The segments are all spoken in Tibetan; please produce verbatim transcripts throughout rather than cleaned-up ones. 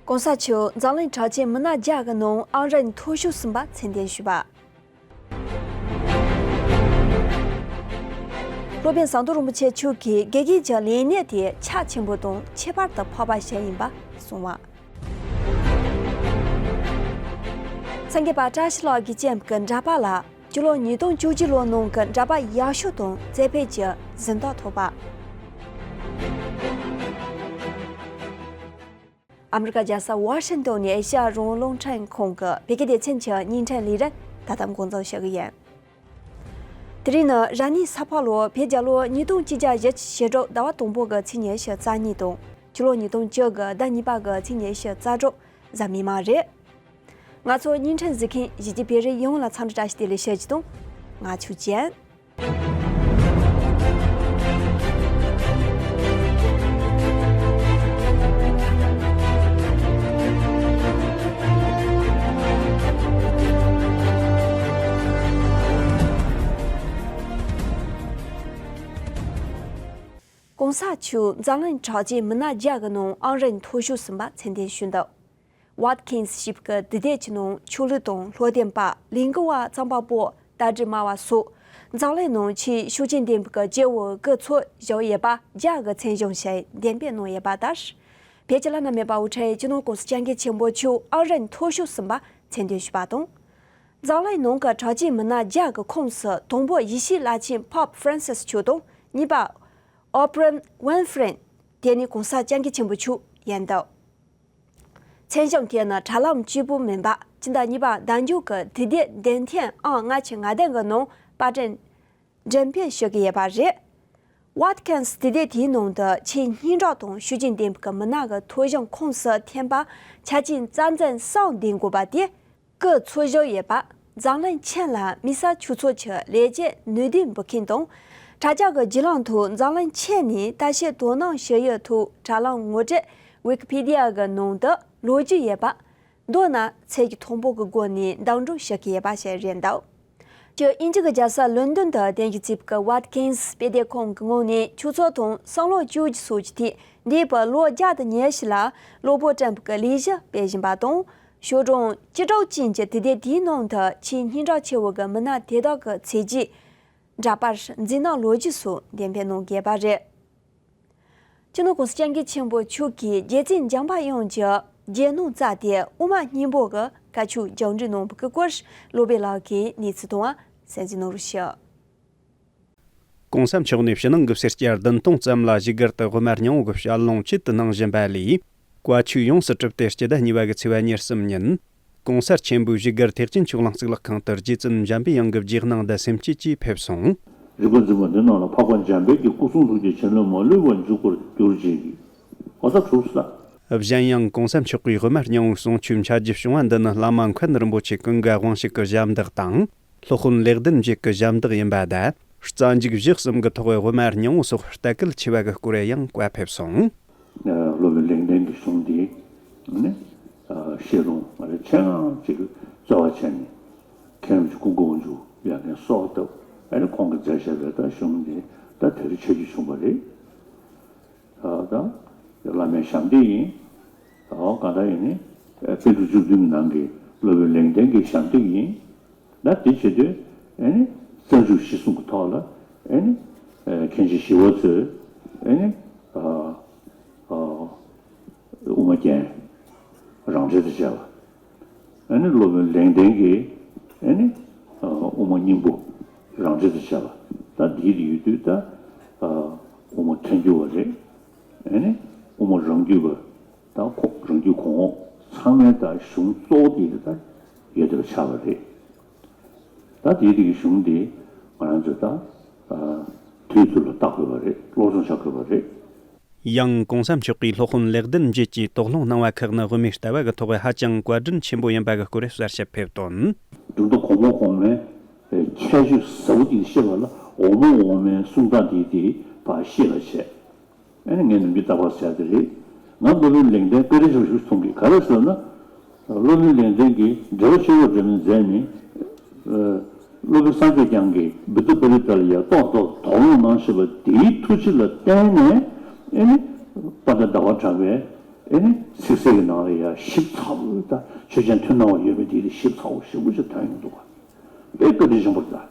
༸གོང་ས་མཆོག་འཛམ་གླིང་གྲགས་ཅན་མི་སྣ་བརྒྱ་གི་ནང་ཨང་རིམ་མཐོ་ཤོས་ཟིན་པ་མཚན་འདོན་ཞུས་པ། སློབ་དཔོན་ཟམ་གདོང་རིན་པོ་ཆེ་མཆོག་གིས་དགེ་རྒན་གྱི་ལས་གནས་དེ་ཁྱབ་ཆེན་པོ་དང་ཁྱད་པར་དུ་འཕགས་པ་ཞིག་ཡིན་པ་གསུངས་པ། སངས་རྒྱས་པ་བཀྲ་ཤིས་ལགས་ཀྱིས་བཅས་ཀྱི་འདྲ་པར་ལ་སྤྱི་ལོ་ཉིས་སྟོང་བཅུ་གཅིག་ལོ་ནང་གི་འདྲ་པར་ཡག་ཤོས་དང་རྩེ་ཕུད་ཀྱི་གཟེངས་རྟགས་ཐོབ་པ། ཨ་མི་རི་ཀ་རྒྱལ་ས་ཝ་ཤིང་ཏོན་ནས་ཨེ་ཤ་ཡ་རང་དབང་རླུང་འཕྲིན་ཁང་གི་བོད་སྐད་སྡེ་ཚན་གྱི་བརྙན་འཕྲིན་ལས་རིམ་ད་ལྟ་འགོ་འཛུགས་བྱེད་ཀྱི་ཡིན། དེ་རིང་ནི་ར་ནི་ས་ཕག་ལོ་བོད་རྒྱལ་ལོ་ཉིས་སྟོང་བཅུ་གྱ་བཞི་ཕྱི་དྲོ་ཟླ་བ་དང་པོ་གི་ཚེས་ཉི་ཤུ་རྩ་གཉིས་དང་ཕྱི་ལོ་ཉིས་སྟོང་བཅུ་གི་ཟླ་གཉིས་པ་གི་ཚེས་ཉི་ཤུ་རྩ་དྲུག་གཟའ་མིག་དམར་རེད། ང་ཚོ་བརྙན་འཕྲིན་གཟིགས་མཁན་གཞིས་བྱེས་བོད་རིགས་ཡོངས་ལ་འཚམས་འདྲི་བཀྲ་ཤིས་བདེ་ལེགས་ཞུ་རྒྱུ་དང་། ང་ཆོས་ཅན། ༸གོང་ས་མཆོག་འཛམ་གླིང་གྲགས་ཅན་མི་སྣ་བརྒྱ་གི་ནང་ཨང་རིམ་མཐོ་ཤོས་ཟིན་པ་མཚན་འདོན་ཞུས་འདུག Watkins་ཞེས་པའི་འདི་དེབ་ཀྱི་ནང་ཆོས་ལུགས་དང་ལྷོ་ལྡན་པ་ལས་འགུལ་བ་རྩོམ་པ་པོ་རྟ་དྲེལ་དམར་བ་སོགས་འཛམ་གླིང་ནང་ཆེས་ཤུགས་རྐྱེན་ལྡན་པའི་སྐྱེ་བོ་སྐུ་འཚོ་བཞག་ཡོད་པ་བརྒྱ་གི་མཚན་བྱང་ཞིག་འདོན་སྤེལ་གནང་ཡོད་པ་ལྟར། བོད་ཀྱི་བླ་ན་མེད་པ་དབུ་ཁྲིད་སྤྱི་ནོར་༸གོང་ས་༸སྐྱབས་མགོན་ཆེན་པོ་མཆོག་ཨང་རིམ་མཐོ་ཤོས་ཟིན་པ་མཚན་འདོན་ཞུས་པ་དང་། འཛམ་གླིང་ནང་གི་གྲགས་ཅན་མི་སྣ་བརྒྱ་གི་ཁོངས་སུ་དང་པོ་ཡེ་ཤུའི་བླ་ཆེན་Pope Francis་མཆོག་དང་གཉིས་པ་Oprah Winfrey། དེ་ནས་༸གོང་ས་༸སྐྱབས་མགོན་ཆེན་པོ་མཆོག་ཡིན་འདུག་མཚན་བྱང་དེ་ནི་དྲ་ལམ་གཅིག་པུ་མིན་པ་སྤྱི་ཟླ་གཉིས་པ་ཟླ་མཇུག་གི་དུས་དེབ་འདོན་ཐེངས་ཨང་ལྔ་བཅུ་ང་བདུན་གྱི་ནང་པར་སྐྲུན་འགྲེམས་སྤེལ་ཞུ་གི་ཡོད་པ་རེད། Watkins་དུས་དེབ་དེའི་ནང་དུ་ཆེས་སྙན་གྲགས་དང་ཤུགས་རྐྱེན་ལྡན་པའི་མི་སྣ་གི་ཐོ་གཞུང་ཁོངས་སུ་འཐེན་པ་ཆ་རྐྱེན་རྩ་འཛིན་གསུམ་ལྡན་དགོས་པ་དེ། སྐུ་འཚོ་བཞག་ཡོད་པ། འཛམ་གླིང་ཕྱི་ལ་དམིགས་བསལ་ཆོས་ཚོགས་ཀྱི་ལས་བྱེད་ནུས་ལྡན་འབུལ་མཁན་དང་། དྲ་རྒྱ་གི་བརྒྱུད་ལམ་ཐོག་འཛམ་གླིང་ཕྱི་ནས་ལྟ་བཤལ་དོ་སྣང་ཞུ་ཡུལ་ཐོག་དྲ་ལམ་ངོ་སྤྲོད་Wikipedia་གི་ནང་དུ་ལོ་རྒྱུས་ཡོད་པ། མདོར་ན་ཚད་ཀྱི་མཐོན་པོ་གི་སྒོ་ནས་འདེམས་སྒྲུག་བྱེད་ཀྱི་ཡོད་པ་ཞིག་རེད་འདུག་ཀྱི་དབྱིན་ཇི་གི་རྒྱལ་ས་ལོན་ཌོན་དུ་རྟེན་གཞི་བྱས་པའི་Watkins་དཔེ་སྡེ་ཁང་གི་ངོས་ནས་ཆོས་ཚོགས་དང་བསམ་བློ་བཅོས་སྒྱུར་སོགས་ཀྱི་ཐད་འདས་པའི་ལོ་བརྒྱ་དང་ཉི་ཤུ་ལ་གློ་བུར་དྲན་པའི་ལས་གཞི་སྤེལ་བཞིན་པ་དང་། ཤོག་གྲངས་བཅུ་དྲུག་ཅན་གྱི་དུས་དེབ་དེའི་ནང་དུ་ཆེས་སྙན་གྲགས་ཆེ་བའི་མི་སྣ་དེ་དག་གི་མཚན་རྗེས་འདྲ་པར་མཛེས་སྣང་ལོ་རྒྱུས་སོགས་འདོན་སྤེལ་གནང་གི་ཡོད་པ་རེད། སྤྱི་ནོར་༸གོང་ས་༸སྐྱབས་མགོན་ཆེན་པོ་མཆོག་གིས་རྗེ་བཙུན་འཇམ་དཔལ་དབྱངས་ཀྱི་རྗེས་གནང་བསྩལ་ཏེ་དབུ་མ་སྙིང་པོ་གི་བཀའ་ཆོས་རྒྱང་བསྒྲགས་གནང་བའི་སྐོར་སློབ་དཔོན་ལགས་ཀྱིས་གནས་ཚུལ་དང་གསན་གཟིགས་གནང་རོགས་ཞུ། ༸གོང་ས་མཆོག་ནས་ཕྱི་ནང་གི་སེར་སྐྱ་བདུན་སྟོང་ཙམ་ལ་བཞུགས་སྒར་དུ་དབུ་མ་སྙིང་པོ་གི་ཞལ་ལུང་ཆེད་དུ་གནང་བཞིན་པ་ལས། བཀའ་ཆོས་ཡོངས་སུ་གྲུབ་སྟེ་སྤྱི་ཟླ་གཉིས་པ་གི་ཚེས་པ་ཉེར་གསུམ་ཉིན། ༸གོང་ས་ཆེན་པོའི་བཞུགས་སྒར་ཐེག་ཆེན་ཆོས་གླིང་གཙུག་ལག་ཁང་དུ་རྗེ་བཙུན་འཇམ་པའི་དབྱངས་ཀྱི་རྗེས་གནང་འདི་སེམས་བསྐྱེད་ཀྱིས་ཕེབས་སོང་། རིག་པ་འཛིན་པ་འདི་རྣམས་ལ་འཕགས་པ་འཇམ་དཔལ་གྱི་སྐུ་གསུང་ཐུགས་ཀྱི་བྱིན་རླབས་མ་ལུས་པ་འཇུག་པར་གྱུར་ཅིག །འོ་ད་གྲུབ་ས། གཞན་ཡང་༸གོང་ས་མཆོག་གིས་དབུ་མ་སྙིང་པོའི་གསུང་ཆོས་འཆད་རྒྱུ་བྱུང་བ་འདི་ནི་བླ་མ་མཁན་རིན་པོ་ཆེ་ཀུན་དགའ་དབང་ཕྱུག་གི་ཞབས་འདེགས་དང་། སློབ་དཔོན་ལེགས་ལྡན་འབྱེད་ཀྱི་ཞབས་འདེགས་ཡིན་པ་དང་། རྩ་འཇུག་བཞི་གསུམ་གྱི་ཐོག་དབུ་མ་སྙིང་པོ་སོགས་ལྟ་སྐུལ་ཆེ་བ་གི་སྐོར་ཡང་བཀའ་ཕེབས་སོང་། སློབ་དཔོན་ལེགས་ལྡན་གྱི་གཞུང་འདི་ནི་ཤེས་རུང་ང་རང་ཆེད་མངགས་ཅིག་རྩ་བ་བྱས་ནས་མཁན་རིན་པོ་ཆེ་ཀུན་དགའ་དབང་ཕྱུག་ཡར་རྒྱས་སོགས་ལྟ་བུ་ཨ་ནི་ཁོང་གིས་མཛད་བཞག་པའི་ད་གཞུང་འདི་ད་དེ་རིང་ཆ་རྒྱུས་བྱུང་བ་རེད། ད་བླ་མའི་ཞབས་འདེགས་ཡིན། ད་གང་ལྟར་ཡིན་ནི་པཎ་གྲུབ་བཅུ་བདུན་ནང་གི་སློབ་དཔོན་ལེགས་ལྡན་གྱི་ཞབས་འདེགས་ཡིན། ད་དེ་བྱེད་དུས་ཨེ་ནི་རྩ་འཇུག་གཞི་གསུམ་གྱི་ཐོག་ལ་ཨེ་ནི་མཁན་ཆེན་ཞི་བ་འཚོས་ཨེ་ནི་དབུ་མ་རྒྱན་རང་འགྲེལ་དུ་བྱས་པ། ཨེ་ནི་སློབ་དཔོན་ལེགས་ལྡན་གྱིས་ཨེ་ནི་དབུ་མ་སྙིང་པོ་རང་འགྲེལ་དུ་བྱས་པ། ད་འདི་ཡོད་དུས་ད་དབུ་མ་ཐལ་འགྱུར་བ་རེད། ཨེ་ནི་དབུ་མ་རང་རྒྱུད་པ། ད་ཁོ་རང་རྒྱུད་གོང་འོག་ཚང་མའི་ད་གཞུང་གཙོ་བོ་དེ་ད་ཡོད་བསྡད་པ་ཆགས་པ་རེད། ད་དེའི་རིགས་ཀྱི་གཞུང་དེ་ང་རང་ཚོས་ད་དུས་ཚོད་ལ་བལྟ་དགོས་པ་རེད། སློབ་སྦྱོང་བྱ་དགོས་པ་རེད། ཡང་༸གོང་ས་མཆོག་གིས་སློབ་དཔོན་ལེགས་ལྡན་འབྱེད་ཀྱིས་དོགས་སློང་གནང་བ་ཁག་ནི་དབུ་མའི་ལྟ་བ་གི་ཐོག་ཧ་ཅང་བཀའ་དྲིན་ཆེན་པོ་ཡིན་པ་གི་སྐོར་གསལ་བཤད་ཕེབས་དོན། གྲུབ་མཐའ་གོང་མ་གོང་མའི་ཁྱད་ཆོས་ཟབ་པོ་དེ་བཤད་པ་ལ་འོག་མ་འོག་མའི་གསུང་སྟངས་དེ་དེ་ཕར་ཤེས་པ་བྱས། ཨ་ནི་ངས་ནམ་རྒྱུན་རྟག་པར་ཟེར་དེ་རེད། ང་སློབ་དཔོན་ལེགས་ལྡན་བཀའ་དྲིན་ཆེ་ཞུ་མཐོང་གི། ག་རེ་ཟེར་ན། སློབ་དཔོན་ལེགས་ལྡན་གྱིས་འགྲེལ་པ་ཆོས་སྐོར་འདྲ་མིན་མཛད་ནས། སློབ་དཔོན་སངས་རྒྱས་བསྐྱངས་ཀྱིས་བི་དྷུ་པཱ་ལི་ཏ་ལ་ཡ་ཏོག་ཏོག་དོགས་སློང་གནང་ཤེས་པ་དེའི་ཐུགས་རྗེ་ལ་བརྟེན་ནས་ཨ་ནི་དཔལ་ལྡན་ཟླ་བ་གྲགས་པས་ ཨེ་ནི་ཚིག་གསལ་གྱི་ནང་ལ་ཡ་ཞིབ་ཚགས་པོ་ད་ཆོས་ཅན་མཐུན་སྣང་བ་ཡོད་པའི་དེ་ལ་ཞིབ་ཚགས་པོ་ཞེ་པོ་ཅིག་ཐོན་ཡོང་འདུག་ག་དཔེ་བཀའ་དྲིན་ཆེན་པོ་རེད་ད།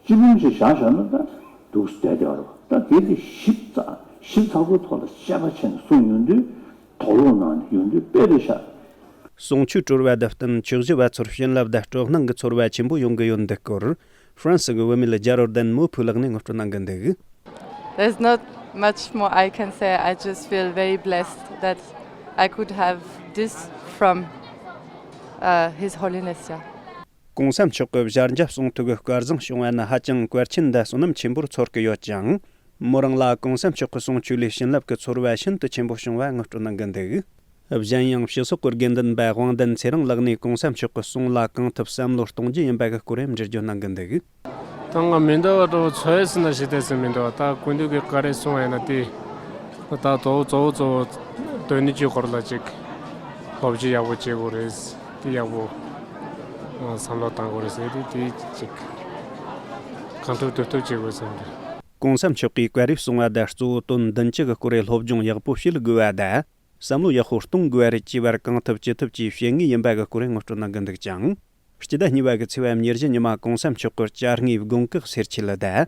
སྤྱི་ལོ་ཞིག་བཞག་བཞག་ན་ད་འདུག་སེ་བསྡད་བསྡད་པ་རེད་པ། ད་དེ་དེ་ཞིབ་ཚགས་ཞིབ་ཚགས་པོའི་ཐོག་ལ་དཔྱད་པ་བྱས་ནས་གསུངས་ཡོང་དུས་དོགས་སློང་གནང་ནས་ཡོང་དུས་དཔེ་རེད་ཤག་གསུང་ཆོས་སྤྲོ་བ་དང་བསྟུན་ཆོས་ཞུ་བ་ཚོར་བྱིན་རླབས་དང་སྤྲོ་སྣང་གི་ཚོར་བ་ཆེན་པོ་ཡོང་གི་ཡོད་འདུག་སྐོར་ཧྥ་རན་སི་གི་བུད་མེད་རྒྱ་རོ་ལྡན་མོ་ཕུ་ལགས་ནས་ངོ་སྤྲོད་གནང་གི་འདུག There's not much more I can say. I just feel very blessed that I could have this from uh, His Holiness. Yeah. གོང་ས་མཆོག་གི་ཞལ་མཇལ་གསུང་ཐོས་ཀྱི་སྐལ་བཟང་བྱུང་བ་ནི་ཧ་ཅང་གལ་ཆེན་དང་བསོད་ནམས་ཆེན་པོར་ཚོར་གྱི་ཡོད་ཅིང་། མོ་རང་ལ་གོང་ས་མཆོག་གི་གསུང་ཆོས་ལས་བྱིན་རླབས་ཀྱི་ཚོར་བ་ཤིན་ཏུ་ཆེན་པོ་བྱུང་བ་ངོ་སྤྲོད་གནང་གི་འདུག་གཞན་ཡང་སྤྱི་ཚོགས་ཀྱི་དགེ་འདུན་པ་དབང་ལྡན་ཚེ་རིང་ལགས་ནས་གོང་ས་མཆོག་གི་གསུང་ལ་གང་ཐུབ་བསམ་བློ་གཏོང་རྒྱུ་ཡིན་པ་གི་སྐོར་འགྲེལ་བརྗོད་གནང་གི་འདུག་ད་ང་མི་འདྲ་བ་འདྲ་བོ་ཚོད་ཟིན་ན་ཞིག་བལྟས་ཟིན་མི་འདུག་ད་སྐུ་མདུན་གྱི་བཀའ་རེ་གསུང་བ་ཡིན་ན་དེ་ད་གཙོ་བོ་གཙོ་བོ་གཙོ་བོ་དོན་ནི་གཅིག་སྐོར་ལ་ཅིག་སློབ་སྦྱོང་ཡག་པོ་བྱེད་དགོས་རེད། དེ་ཡག་པོ་བསམ་བློ་གཏང་དགོས་རེད་ཟེར་དེ་དེ་ཅིག་གང་ཐུབ་ཐུབ་ཐུབ་བྱེད་དགོས་བསམ་རེད། གོང་ས་མཆོག་གིས་བཀའ་རེ་གསུང་བ་དང་གཙོ་བོ་དོན་བདུན་ཅུ་གི་སྐོར་རེ་སློབ་སྦྱོང་ཡག་པོ་བྱེད་དགོས་པ་དང་། བསམ་བློ་ཡག་པོ་གཏོང་དགོས་པ་རེད་ཅེས་པར་གང་ཐུབ་ཅི་ཐུབ་ཀྱིས་བྱེད་ངེས་ཡིན་པ་གི་སྐོར་ངོ་སྤྲོད་གནང་གི་འདུག་ཅིང་། སྤྱི་ཟླ་གཉིས་པ་གི་ཚེས་པ་ཉེར་བཞི་ཉི་མ་གོང་ས་མཆོག་གི་བཅར་དངོས་དགོན་ཁག་སེར་བྱེས་ལ་དང་།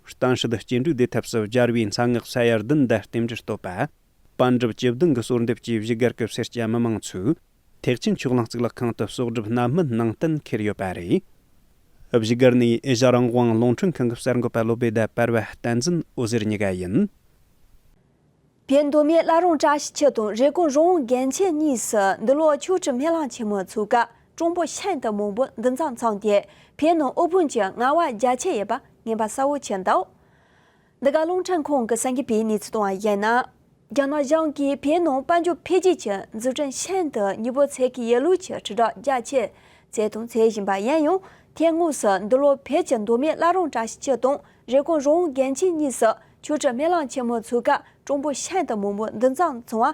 གཏམ་སྲིད་སྐྱེལ་འདྲེན་བདེ་ཐབས་སུ་སྦྱར་བའི་མཚན་སྔགས་ས་ཡ་བདུན་དང་རྟེན་འབྲེལ་བསྟོད་པ། པཎ་གྲུབ་བཅུ་བདུན་གྱི་གསོལ་འདེབས་ཀྱིས་བཞུགས་སྒར་གྱི་སེར་སྐྱ་མི་མང་ཚོས་ཐེག་ཆེན་ཆོས་གླིང་གཙུག་ལག་ཁང་དུ་གསོག་སྒྲུབ་སྣ་མིན་གནང་གཏན་འཁེལ་ཡོད་པ་རེད། བཞུགས་སྒར་ནས་ཨེ་ཤ་རང་དབང་རླུང་འཕྲིན་ཁང་གི་གསར་འགོད་པ་བློ་བྷེ་དང་པར་བ་བསྟན་འཛིན་འོད་ཟེར་གཉིས་ཀ་ཡིན། བོད་མདོ་སྨད་བླ་བྲང་བཀྲ་ཤིས་འཁྱིལ་དང་རེབ་གོང་རོང་བོ་དགོན་ཆེན་གཉིས་སུ་འདི་ལོ་ཆོས་ཁྲིད་སྨོན་ལམ་ཆེན་མོ་ཚུགས་སྐབས་གྲོགས་པོ་ཤིན་ཏུ་མང་པོ་འདུ་འཛོམས་བྱུང་སྟེ་བོད་ནང་དབུལ་ཕོངས་ཀྱི་ངལ་བ་རྒྱ་ཆེ་ཡོད་པ་ངེས་པ་གསལ་བོ་ཆགས་འདུག་འདི་ག་རླུང་འཕྲིན་ཁང་གི་གསར་འགོད་པས་གནས་ཚུལ་བཏང་བ་ཡིན་ན། རྒྱ་ནག་གཞུང་གིས་བོད་ནང་དཔལ་འབྱོར་འཕེལ་རྒྱས་ཀྱི་འཛུགས་སྐྲུན་ཤིན་ཏུ་མྱུར་པོ་བྱེད་ཀྱི་ཡོད་ལུགས་ཀྱི་དྲིལ་བསྒྲགས་རྒྱ་ཆེ་བྱས་དང་བྱེད་བཞིན་པ་ཡིན་ཡང་། དེ་དངོས་སུ་འདི་ལོ་བོད་ཀྱི་མདོ་སྨད་བླ་བྲང་བཀྲ་ཤིས་འཁྱིལ་དང་རེབ་གོང་རོང་བོ་དགོན་ཆེན་གཉིས་སུ་ཆོས་ཁྲིད་སྨོན་ལམ་ཆེན་མོ་ཚུགས་སྐབས་གྲོགས་པོ་ཤིན་ཏུ་མང་པོ་འདུ་འཛོམས་བྱུང་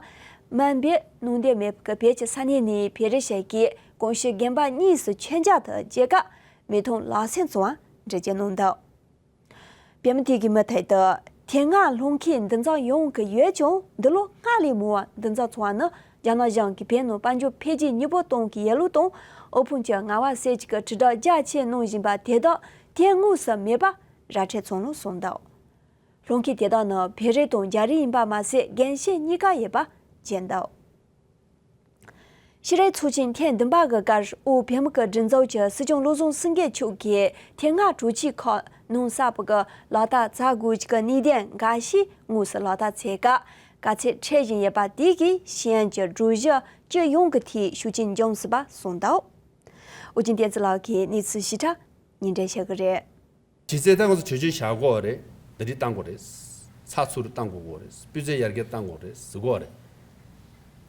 བ། སྨན་པས་གནང་དོན་མེད་པར་བོད་ཀྱི་ས་གནས་ནས་བོད་རིགས་ཤིག་གིས་གོང་ཞུས་དགོན་པ་གཉིས་སུ་མཆོད་མཇལ་དུ་བཅར་སྐབས་མིག་མཐོང་ལག་ཟིན་བྱུང་བ་འགྲེལ་བརྗོད་གནང་འདུག་བོད་མི་དེ་གའི་མུ་མཐུད་དུ་དེ་སྔ་སློབ་ཁག་འདུ་འཛོམས་ཡོང་གི་ཡོད་ཀྱང་འདི་ལོ་སྔར་ལས་མང་བ་འདུ་འཛོམས་བྱུང་བ་ནི་རྒྱ་ནག་གཞུང་གིས་བོད་ནང་དཔལ་འབྱོར་འཕེལ་རྒྱས་མྱུར་པོ་གཏོང་གི་ཡོད་ལུགས་དང་དབུལ་ཕོངས་ཀྱི་ངལ་བ་སེལ་རྒྱུ་གི་དྲིལ་བསྒྲགས་རྒྱ་ཆེ་གནང་བཞིན་པ་དེ་དག་དེ་དངོས་སུ་མེད་པ་ར་འཕྲོད་བྱུང་ལུགས་གསུངས་འདུག་སློབ་ཁག་དེ་དག་ནི་བོད་རིགས་དང་རྒྱ་རིགས་ཡིན་པ་མ་ཟད་རྒན་གཞོན་གཉིས་ཀ་ཡོད་པ་བརྗོད་འདུག་ཤེས་རིག་ཚོགས་ཆེན་ཐེངས་བདུན་པ་གི་སྐབས་དབུས་བོད་མི་གི་སྒྲིག་འཛུགས་ཀྱི་སྲིད་སྐྱོང་བློ་བཟང་སེང་གེ་མཆོག་གིས་ཐེངས་ལྔ་དྲུག་ཅུའི་ཁག་ནང་གསར་པ་གི་ལག་བསྟར་བྱ་དགོས་ཀྱི་གནད་དོན་འགའ་ཞིག་དངོས་སུ་ལག་བསྟར་བྱེད་སྐབས་དཀའ་ཚེགས་འཕྲད་བཞིན་ཡོད་པ་དེ་གིས་གཞན་གྱི་སྒྲོམ་གཞི་སྤྱི་ཡོངས་ཀྱི་ཐད་ཤུགས་རྐྱེན་འབྱུང་སྲིད་པ་གསུངས་འདུག་ཨོ་རྒྱན་བསྟན་འཛིན་ལགས་ཀྱིས་གནས་ཚུལ་ཞིབ་ཕྲ་སྙན་སྒྲོན་ཞུ་གི་རེད། ཇི་སྲིད་ད་ང་ཚོ་གྲོས་ཆོད་བཞག་དགོས་རེད། བརྡ་ཁྲིད་བཏང་དགོས་རེད། ཚགས་ཚུད་བཏང་དགོས་རེད། སྤུས་ཚད་ཡར་རྒྱས་བཏང་དགོས་རེད་ཟེར་གོ་རེད།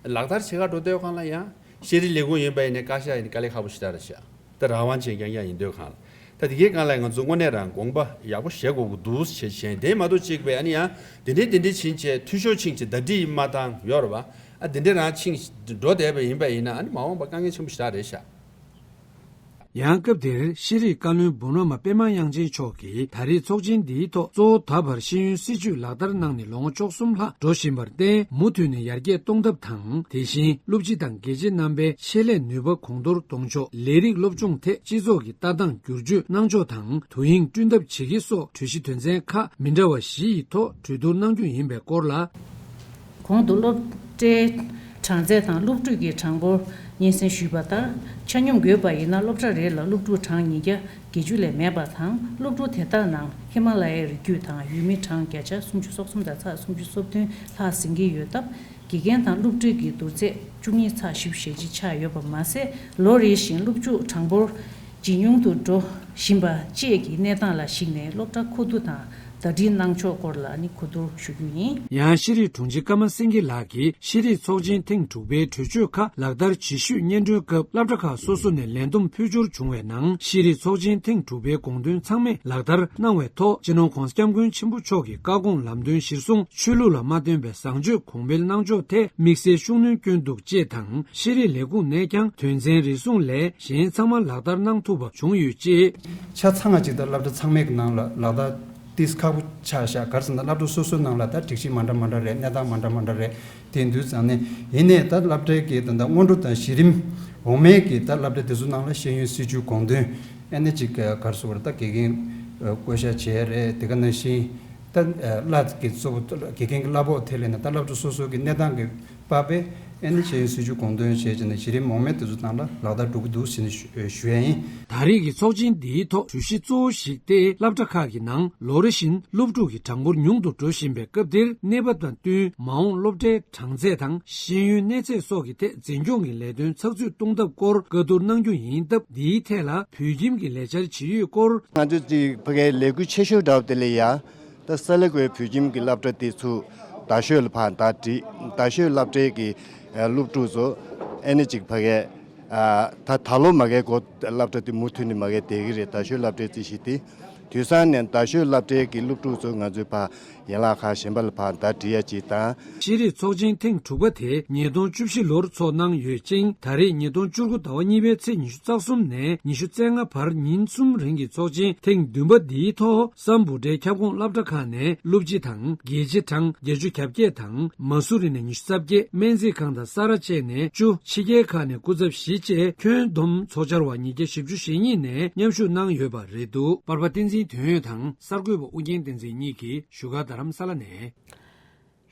ལག་བསྟར་བྱེད་ག་འགྲོ་དུས་སྒང་ལ་ཡང་ཤེས་རིག་ལས་ཁུངས་ཡིན་པ་ཡིན་ནའི་བཀའ་ཤག་ཡིན་ནའི་དཀའ་ལས་ཁག་པོ་ཞེ་དྲག་རེད་ཤག་ད་རང་དབང་ཅན་རྐྱང་རྐྱང་ཡིན་དུས་སྒང་ལ། ད་དེ་གའི་སྒང་ལ་ང་ཚོ་དངོས་གནས་རང་དགོངས་པ་ཡག་པོ་བཞེས་དགོས་ཀྱི་འདུག་ཞེས་བྱས་དེ་མ་གཏོགས་གཅིག་པའི་ཨ་ནི་ཡང་དེ་འདྲའི་དེ་འདྲའི་ཕྱིན་ཆད་འཐུས་ཤོར་ཕྱིན་ཆད་བརྡ་ཁྲིད་མ་བཏང་ཡོད་རེད་བ། ཨ་དེ་འདྲའི་རང་ཕྱིན་འགྲོ་བསྡད་པ་ཡིན་པ་ཡིན་ན་ཨ་ནི་མ་འོངས་པ་དཀའ་ངལ་ཆེན་པོ་ཞེ་དྲག་རེད་ཤག་ཡང་སྐབས་དེར་ཤེས་རིག་བཀའ་བློན་འབུམ་རམས་པ་པད་མ་དབྱངས་ཅན་མཆོག་གིས་ད་རེས་ཚོགས་ཆེན་འདིའི་ཐོག་གཙོ་བོ་ད་བར་ཤེས་ཡོན་སྲིད་བྱུས་ལག་བསྟར་གནང་ནས་ལོ་ངོ་བཅུ་གསུམ་ལྷག་འགྲོ་བཞིན་པར་བརྟེན་མུ་མཐུད་ནས་ཡར་རྒྱས་གཏོང་ཐབས་དང་། དེ་བཞིན་སློབ་སྤྱི་དང་དགེ་ཆེ་རྣམ་པའི་ཆེད་ལས་ནུས་པ་གོང་མཐོར་གཏོང་ཕྱོགས། ལས་རིགས་སློབ་སྦྱོང་ཐད་སྤྱི་ཚོགས་ཀྱི་ལྟ་སྟངས་བསྒྱུར་བཅོས་གནང་ཕྱོགས་དང་དུས་ཡུན་བསྐྲུན་ཐབས་བྱེད་ཀྱི་སོགས་གྲོས་གཞི་དོན་ཚན་ཁག་མི་འདྲ་བ་བཞི་ཡི་ཐོག་གྲོས་བསྡུར་གནང་རྒྱུ་ཡིན་པའི་སྐོར་ལ། གོང་དུ་སློབ་གྲྭའི་གྲངས་ཚད་དང་སློབ་ཕྲུག་གི་གྲངས་འབོར་སྙན་སེང་ཞུས་པ་ལྟར། ཆ་སྙོམས་དགོས་པ་ཡིན་ན་སློབ་གྲྭ་རེ་ལ་སློབ་ཕྲུག་གྲངས་ཉིས་བརྒྱ་བརྒལ་རྒྱུ་ལས་མེད་པ་དང་། སློབ་ཕྲུག་དེ་དག་ནང་ཧི་མ་ལ་ཡའི་རི་རྒྱུད་དང་ཡུལ་མི་གྲངས་བརྒྱ་ཆ་སུམ་ཅུ་སོ་གསུམ་དང་ཚེག་སུམ་ཅུ་སོ་བདུན་ལྷག་ཟིན་གྱི་ཡོད་སྟབས། དགེ་རྒན་དང་སློབ་ཁྲིད་ཀྱི་བསྡུར་ཚད་བཅུ་གཉིས་ཚེག་བཞི་བཅུ་ཞེ་གཅིག་ཆགས་ཡོད་པ་མ་ཟད། ལོ་རེ་བཞིན་སློབ་ཕྲུག་གྲངས་འབོར་ཇེ་ཉུང་དུ་འགྲོ་བཞིན་པ་བཅས་ཀྱི་གནས་སྟངས་ལ་གཞིགས་ནས་སློབ་གྲྭ་མཁོ་བསྡུ་དང་བརྡ་འཕྲིན་གནང་ཕྱོགས་སྐོར་ལ་ནི་གོ་བསྡུར་ཞུ་རྒྱུ་ཡིན། ཡང་ཤེས་རིག་དྲུང་ཆེ་ཀརྨ་སེང་གེ་ལགས་ཀྱིས་ཤེས་རིག་ཚོགས་ཆེན་ཐེངས་དྲུག་པའི་གྲོས་ཆོད་ཁག་ལག་བསྟར་བྱེད་ཤུགས་སྙན་སྒྲོན་སྐབས་སློབ་གྲྭ་ཁག་སོ་སོ་ནས་ལས་བསྡོམས་ཕུལ་འབྱོར་བྱུང་བའི་ནང་ཤེས་རིག་ཚོགས་ཆེན་ཐེངས་དྲུག་པའི་དགོངས་དོན་ཚང་མས་ལག་བསྟར་གནང་བའི་ཐོག་སྤྱི་ནོར་༧གོང་ས་༧སྐྱབས་མགོན་ཆེན་པོ་མཆོག་གི་བཀའ་དགོངས་ལམ་སྟོན་གཞིར་བཟུང་ཆོས་ལུགས་ལ་མ་བརྟེན་པའི་བཟང་སྤྱོད་གོང་འཕེལ་གནང་ཕྱོགས་ཐད་དམིགས་བསལ་ཤུགས་སྣོན་བསྐྱོན་འདུག་ཅེས་དང་། ཤེས་རིག་ལས་ཁུངས་ནས་ཀྱང་དོན་ཚན་རེ་ཟུང་ལས་གཞན་ཚང་མ་ལག་བསྟར་གནང་ཐུབ་པ་བྱུང་ཡོད་ཅེས། ཆ་ཚང་ང་གཅིག་ལྟར་སློབ་གྲྭ་ཚང་མའི་ནང་ལ་ལག་བསྟར་ ཏིས་ཁག་པོ་ཆགས་ཤག་ག་རེ་ཟེར་ན་སློབ་གྲྭ་སོ་སོའི་ནང་ལ་ད་སྒྲིག་གཞི་མ་འདྲ་མ་འདྲ་རེད། གནས་སྟངས་མ་འདྲ་མ་འདྲ་རེད། དེ་ཡིན་དུས་ཙང་ནས་ཡིན་ནའི་ད་སློབ་གྲྭའི་གི་ད་ད་སྔོན་འགྲོ་དང་གཞི་རིམ་འོག་མའི་གི་ད་སློབ་གྲྭ་དེ་ཚོ་ནང་ལ་ཤེས་ཡོན་སྲིད་བྱུས་དགོངས་དོན་ཨ་ནི་ཅིག་ག་རེ་ཟེར་བ་རེད། ད་དགེ་རྒན་བསྐོ་བཞག་བྱས་རེད། དེ་ག་ནང་བཞིན་ད་གླ་གི་གཙོ་བོ་དགེ་རྒན་གྱི་གླ་ཕོགས་ཐད་ལ་ནས་ད་སློབ་གྲྭ་སོ་སོ་གི་གནས་སྟངས་ཀྱི་པ་པས་ཨེ་ནི་ཤེས་ཡོན་སྲིད་བྱུས་དགོངས་དོན་བྱས་བྱས་ནས་གཞི་རིམ་འོག་མའི་དེ་ཚོ་ནང་ལ་ལག་བསྟར་འགྲོ་གི་འདུག་ཟེར་ནས་ཞུ་ཞུ་ཡ་ཡིན། ད་རེས་ཀྱི་ཚོགས་ཆེན་འདིའི་ཐོག་བརྗོད་གཞི་གཙོ་བོ་ཞིག་སྟེ། སློབ་གྲྭ་ཁག་གི་ནང་ལོ་རེ་བཞིན་སློབ་ཕྲུག་གི་གྲངས་འབོར་ཉུང་དུ་འགྲོ་བཞིན་པའི་སྐབས་འདིར། གནས་བབ་དང་བསྟུན་མ་འོངས་སློབ་གྲྭའི་གྲངས་ཚད་དང་ཤེས་ཡོན་གནས་ཚད་སོགས་ཀྱི་ཐད་འཛིན་སྐྱོང་གི་ལས་དོན་ཚགས་ཚུད་གཏོང་ཐབས་སྐོར་བཀའ་བསྡུར་གནང་རྒྱུ་ཡིན་སྟབས། འདིའི་ཐད་ལ་བོད་ཁྱིམ་གྱི་ལས་འཆར་ཇི་ཡོད་སྐོར། ང་ཚོས་ཀྱི་ཕ་གའི་ལས་འགུལ་ཆེ་ཤོས་འདྲ་བ་དེ་ལས་ཡ། ད་ས་ལེ་ཀོའི་བོད་ཁྱིམ་གྱི་སློབ་གྲྭ་དེ་ཚུར་རྡ་ཤོད་ལ་ཕར་ཟླ་བསྒྲིལ། རྡ་ཤོད་སློབ་གྲྭའི་གི་ཨ་སློབ་ཕྲུག་ཚོ་ཨེ་ནི་ཅིག་ཕ་གའི་ཨ་ད་ད་ལོ་མ་གའི་འགོ་སློབ་གྲྭ་དེ་མུ་མཐུད་ནས་མ་གའི་བསྡད་ཀྱི་རེད། རྡ་ཤོད་སློབ་གྲྭའི་རྩིས་གཞི་དེ། དུས་སང་ནས་རྡ་ཤོད་སློབ་གྲྭའི་གི་སློབ་ཕྲུག་ཚོ་ང་ཚོའི་ཕར་ཡན་ལག་ཁག་གཞན་པ་ལ་ཕར་ཟླ་བསྒྲིལ་ཡ་ཅིག་དང་། ཤེས་རིག་ཚོགས་ཆེན་ཐེངས་དྲུག་པ་དེ་ཉིས་སྟོང་བཅུ་བཞི་ལོར་ཚོགས་གནང་ཡོད་ཅིང་། ད་རེས་ཉིས་སྟོང་བཅུ་དགུ་ཟླ་བ་གཉིས་པའི་ཚེས་ཉི་ཤུ་རྩ་གསུམ་ནས་ཉི་ཤུ་རྩ་ལྔ་བར་ཉིན་གསུམ་རིང་གི་ཚོགས་ཆེན་ཐེངས་བདུན་པ་འདིའི་ཐོག་སམ་བྷོ་ཊའི་ཁྱབ་ཁོངས་སློབ་གྲྭ་ཁག་ནས་སློབ་སྤྱི་དང་དགེ་ཆེ་གྲངས་བརྒྱད་ཅུ་གྱ་བརྒྱད་དང་། མ་སུ་རི་ནས་ཉི་ཤུ་རྩ་བརྒྱད། སྨན་རྩིས་ཁང་དང་ས་ར་བཅས་ནས་བཅུ། ཕྱི་རྒྱལ་ཁག་ནས་སྐུ་ཚབ་བཞི་བཅས་ཁྱོན་བསྡོམས་ཚོགས་བཅར་བ་ཉིས་བརྒྱ་བཞི་བཅུ་ཞེ་གཉིས་ནས་མཉམ་ཞུགས་གནང་ཡོད་པ་རེད་འདུག་པར་པ་བསྟན་འཛིན་དོན་ཡོད་དང་གསར་འགོད་པ་ཨུ་རྒྱན་བསྟན་འཛིན་གཉིས་ཀྱིས་བཞུགས་སྒར་རྡ་རམ་ས་ལ་ནས།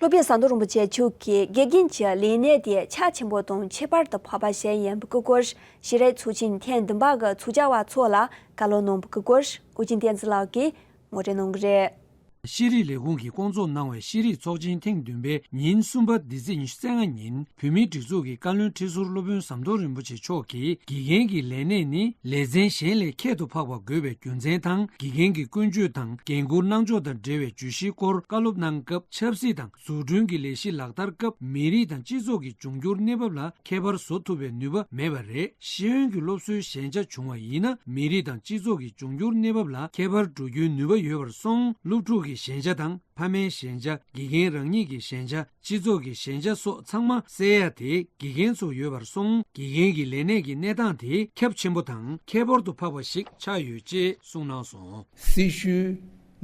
སློབ་དཔོན་ཟམ་གདོང་རིན་པོ་ཆེ་མཆོག་གིས་དགེ་རྒན་གྱི་ལས་གནས་དེ་རྒྱ་ཆེན་པོ་དང་ཁྱད་པར་དུ་འཕགས་པ་ཞིག་ཡིན་པའི་སྐོར་ཞིག་རེད། ཚོགས་ཆེན་ཐེངས་བདུན་པ་གི་ཚོགས་བཅར་བ་ཚོ་ལ་བཀའ་སློབ་གནང་བའི་སྐོར་ཨུ་རྒྱན་བསྟན་འཛིན་ལགས་ཀྱིས་ངོ་སྤྲོད་གནང་གི་རེད། ཤེས་རིག་ལས་ཁུངས་ཀྱིས་བསྐོང་ཚོགས་གནང་བའི་ཤེས་རིག་ཚོགས་ཆེན་ཐེངས་བདུན་པའི་ཉིན་གསུམ་པ་འདི་ཚེས་ཉི་ཤུ་རྩ་ལྔ་ཉིན་བོད་མིའི་སྒྲིག་འཛུགས་ཀྱི་བཀའ་བློན་ཁྲི་ཟུར་སློབ་དཔོན་ཟམ་གདོང་རིན་པོ་ཆེ་མཆོག་གིས། དགེ་རྒན་གྱི་ལས་གནས་ནི་ལེ་ཚན་གཞན་ལས་ཁྱད་དུ་འཕགས་པ་དགོས་པའི་རྒྱུ་མཚན་དང་། དགེ་རྒན་གྱི་ཀུན་སྤྱོད་དང་འགན་འཁུར་གནང་ཕྱོགས་དང་འབྲེལ་བའི་བརྗོད་གཞིའི་སྐོར་བཀའ་སློབ་གནང་སྐབས། ཆབ་སྲིད་དང་འཛུགས་སྐྲུན་གྱི་ལས་གཞི་ལག་བསྟར་སྐབས་མི་རིགས་དང་སྤྱི་ཚོགས་ཀྱི་འབྱུང་འགྱུར་གནས་བབ་ལ་ཁྱད་པར་བཟོ་ཐུབ་པའི་ནུས་པ་མེད་པ་རེད། ཤེས་ཡོན་གྱི་སློབ་གསོའི་ཞན་ཆ་བྱུང་བ་ཡིན་ན། མི་རིགས་དང་སྤྱི་ཚོགས་ཀྱི་འབྱུང་འགྱུར་གནས་བབ་ལ་ཁྱད་པར་འགྲོ་རྒྱུའི་ནུས་པ་ཡོད་པར་སོང་། སློབ་ཕྲུག་གི་ཞན་ཆ་དང་། ཕ་མའི་ཞན་ཆ། དགེ་རྒན་རང་ཉིད་ཀྱི་ཞན་ཆ། སྤྱི་ཚོགས་ཀྱི་ཞན་ཆ་སོགས་ཚང་མ་སེལ་ཡ་དེ་དགེ་རྒན་ཚོ་ཡོད་པར་སོང་། དགེ་རྒན་གྱི་ལས་གནས་ཀྱི་གནས་སྟངས་དེ་ཁྱབ་ཆེན་པོ་དང་ཁྱད་པར་དུ་འཕགས་པ་ཞིག་ཆགས་ཡོད་ཅེས་གསུངས་གནང་སོང་། སྲི་ཞུའི་